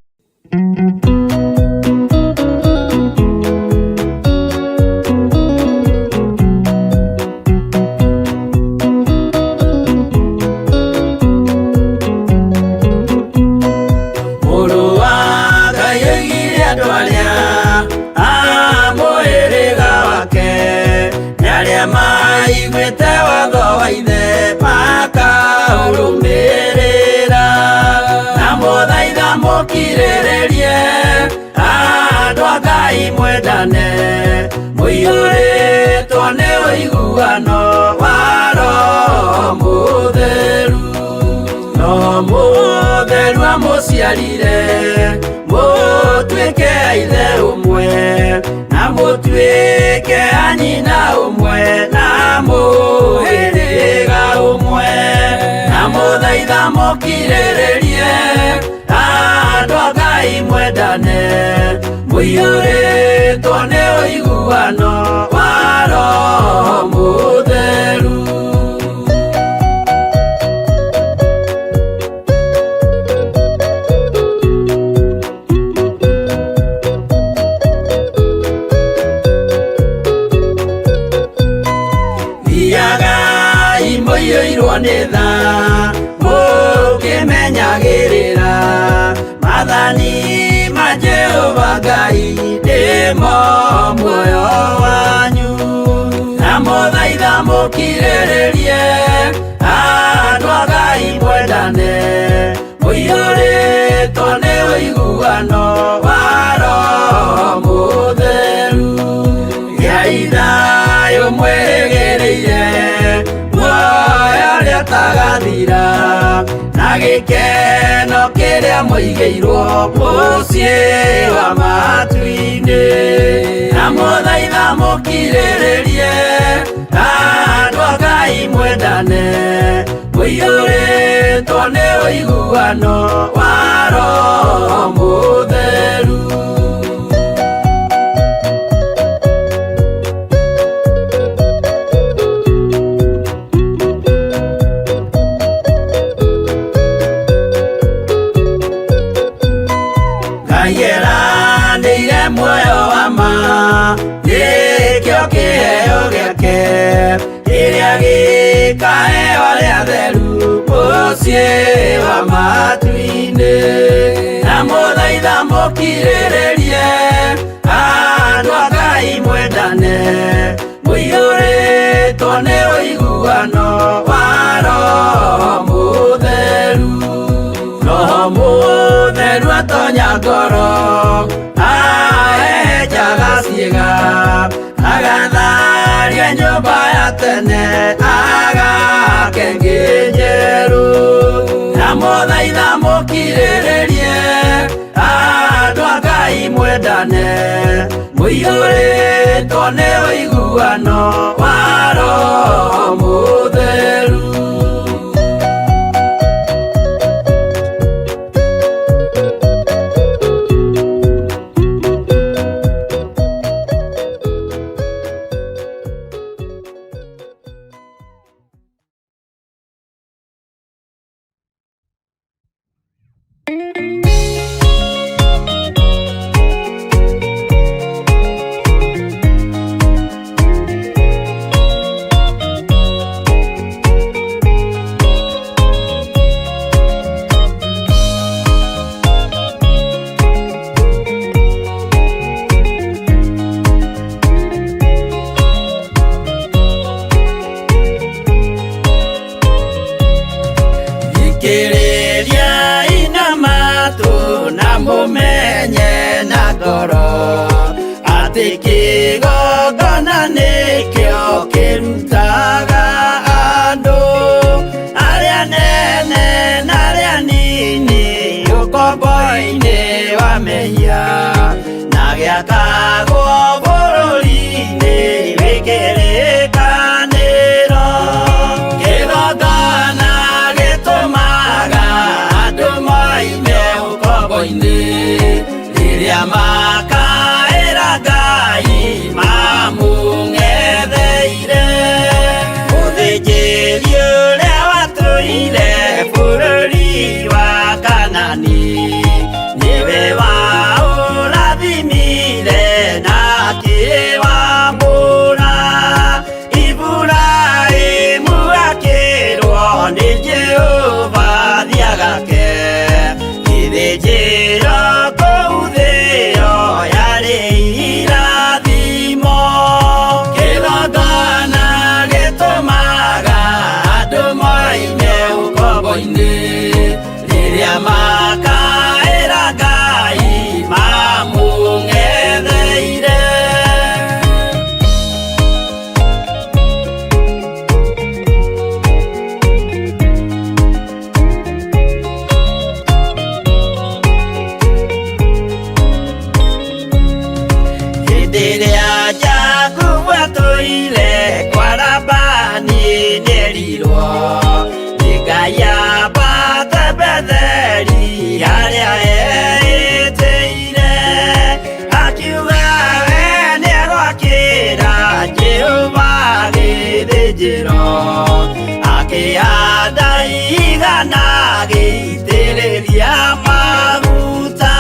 [SPEAKER 2] Mũrũ wa Ngai oigire andũ arĩa a mũhĩrĩga wake nĩ arĩa maiguĩte watho wa ithe makaũrũmĩrĩra na mũthaitha mũkirĩrĩrie andũ a Ngai mwendane mũiyũrĩtwo nĩ ũiguano wa Roho Mũtheru. Roho Mũtheru amũciarire mũtuĩke a ithe ũmwe na mũtuĩke a nyina ũmwe na mũhĩrĩga ũmwe na mũthaitha mũkirĩrĩrie andũ a Ngai mwendane mũiyũrĩtwo nĩ ũiguano wa Roho Mũtheru. Thiagai mũiyũirwo nĩ tha mũkĩmenyagĩrĩra maathani ma Jehova Ngai nĩmo muoyo wanyu na mũthaitha mũkirĩrĩrie andũ a Ngai mwendane mũiyũrĩtwo nĩ ũiguano wa Roho Mũtheru. Gĩai thayũ mwĩrĩgĩrĩire muoyo ũrĩa ũtagathira na gĩkeno kĩrĩa mũigĩirwo mũciĩ wa matu-inĩ na mũthaitha mũkirĩrĩrie andũ a Ngai mwendane mũiyũrĩtwo nĩ ũiguano wa Roho Mũtheru. Ngai eranĩire muoyo wa ma nĩkĩo kĩheo gĩake kĩrĩa gĩkaheo arĩa atheru mũciĩ wa matu-inĩ na mũthaitha mũkirĩrĩrie andũ a Ngai mwendane mũiyũrĩtwo nĩ ũiguano wa Roho Mũtheru. Roho Mũtheru atonya ngoro ahehenjaga ciĩga agatharia nyũmba ya tene agake ĩngĩ njerũ na mũthaitha mũkirĩrĩrie andũ a Ngai mwendane mũiyũrĩtwo nĩ ũiguano wa Roho Mũtheru. Thikĩrĩriai na matũ na mũmenye na ngoro atĩ kĩgongona nĩkĩo kĩrutaga andũ arĩa nene na arĩa nini ũkombo-inĩ wa mehia na gĩakagwo bũrũri-inĩ wĩ kĩrĩkanĩro. Kĩgongona gĩtũmaga andũ moime ũkombo-inĩ rĩrĩa makaĩra Ngai mamũng'etheire. Mũthĩnjĩri ũrĩa watũire bũrũri wa Kanani nĩwe waũrathimire na akĩwamũra. Iburahĩmu akĩrwo nĩ Jehova thiĩ agake gĩthĩnjĩro kũu thĩo yarĩ irathimo. Kĩgongona gĩtũmaga andũ moime ũkombo-inĩ rĩrĩa makaĩra Ngai mamũng'etheire. Hĩndĩ ĩrĩa Jakubu atũire kwa Labani nĩerirwo nĩ Ngai ambate Betheli harĩa eĩtĩire. Akiuga we nĩegwakĩra Jehova gĩthĩnjĩro, akĩhanda igana agĩitĩrĩria maguta.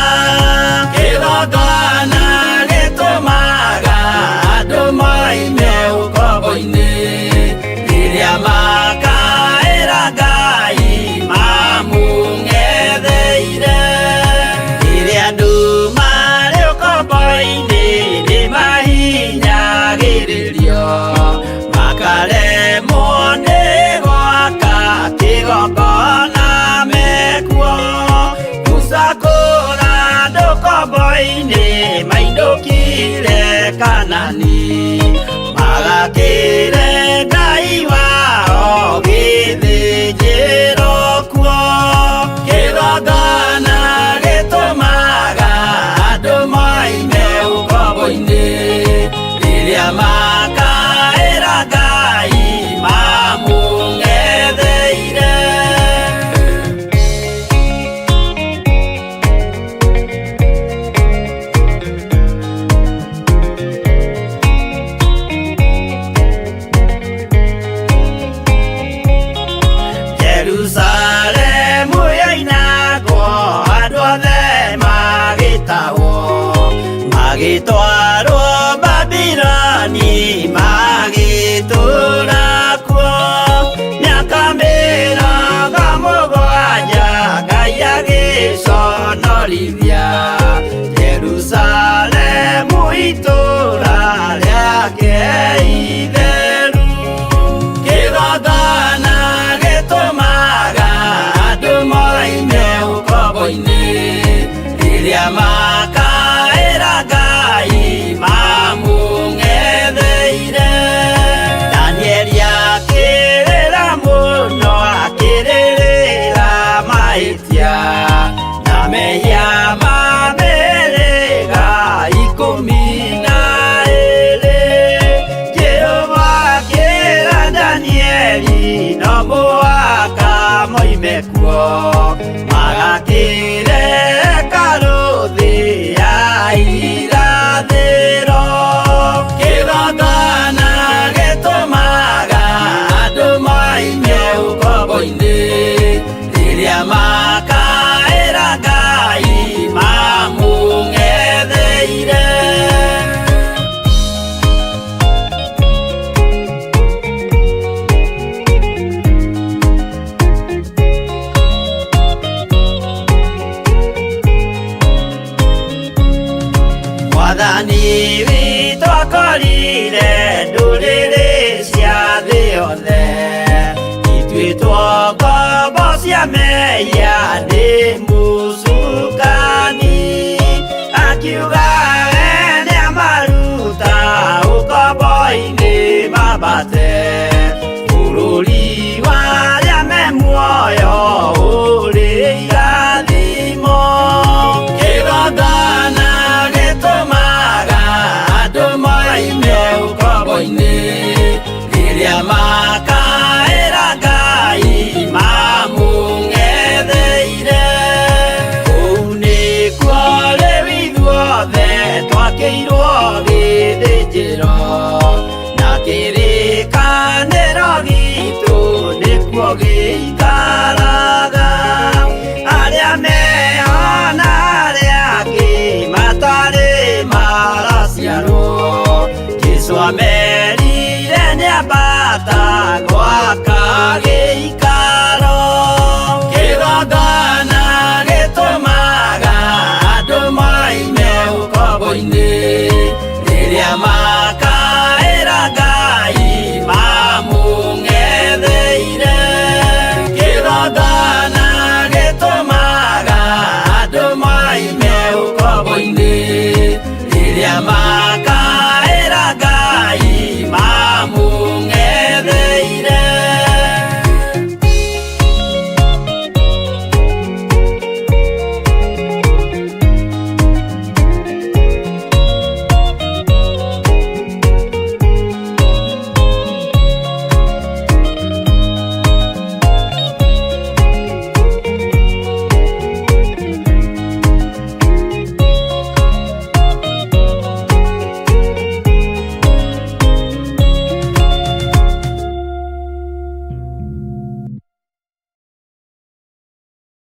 [SPEAKER 2] Kĩgongona gĩtũmaga andũ moime ũkombo-inĩ rĩrĩa makaĩra Ngai mamũng'etheire. Rĩrĩa andũ marĩ ũkombo-inĩ nĩmahinyagĩrĩrio makaremwo nĩ gwaka kĩgongona mekuo. Musa kũra andũ ũkombo-inĩ mainũkire Kanani magakĩre Ngai wao gĩthĩnjĩro kuo. Kĩgongona gĩtũmaga andũ moime ũkombo-inĩ rĩrĩa makaĩra Ngai mamũng'etheire. Jerusalemu yoinagwo andũ othe magĩtahwo magĩtwarwo Babiloni magĩtũũra kuo mĩaka mĩrongo mũgwanja Ngai agĩconorithia Jerusalemu itũũra rĩake itheru. Kĩgongona gĩtũmaga andũ moime ũkombo-inĩ rĩrĩa makaĩra Ngai mamũng'etheire. Danieli akĩrĩra mũno akĩrĩrĩra mahĩtia na mehia ma mĩhĩrĩga ikũmi na ĩĩrĩ. Jehova akĩra Danieli no mũhaka moime kuo magakĩre hekarũ thĩ ya irathĩro. Kĩgongona gĩtũmaga andũ moime ũkombo-inĩ rĩrĩa makaĩra mehia nĩ mũcukani, akiuga we nĩamaruta ũkombo-inĩ mambate bũrũri wa arĩa me muoyo ũrĩ irathimo. Kĩgongona gĩtũmaga andũ moime ũkombo-inĩ, rĩrĩa makaĩra Ngai mamũng'etheire. Kũu nĩkuo rĩu ithuothe twakĩirwo gĩthĩnjĩro, na kĩrĩkanĩro gitũ nĩkuo gĩikaraga.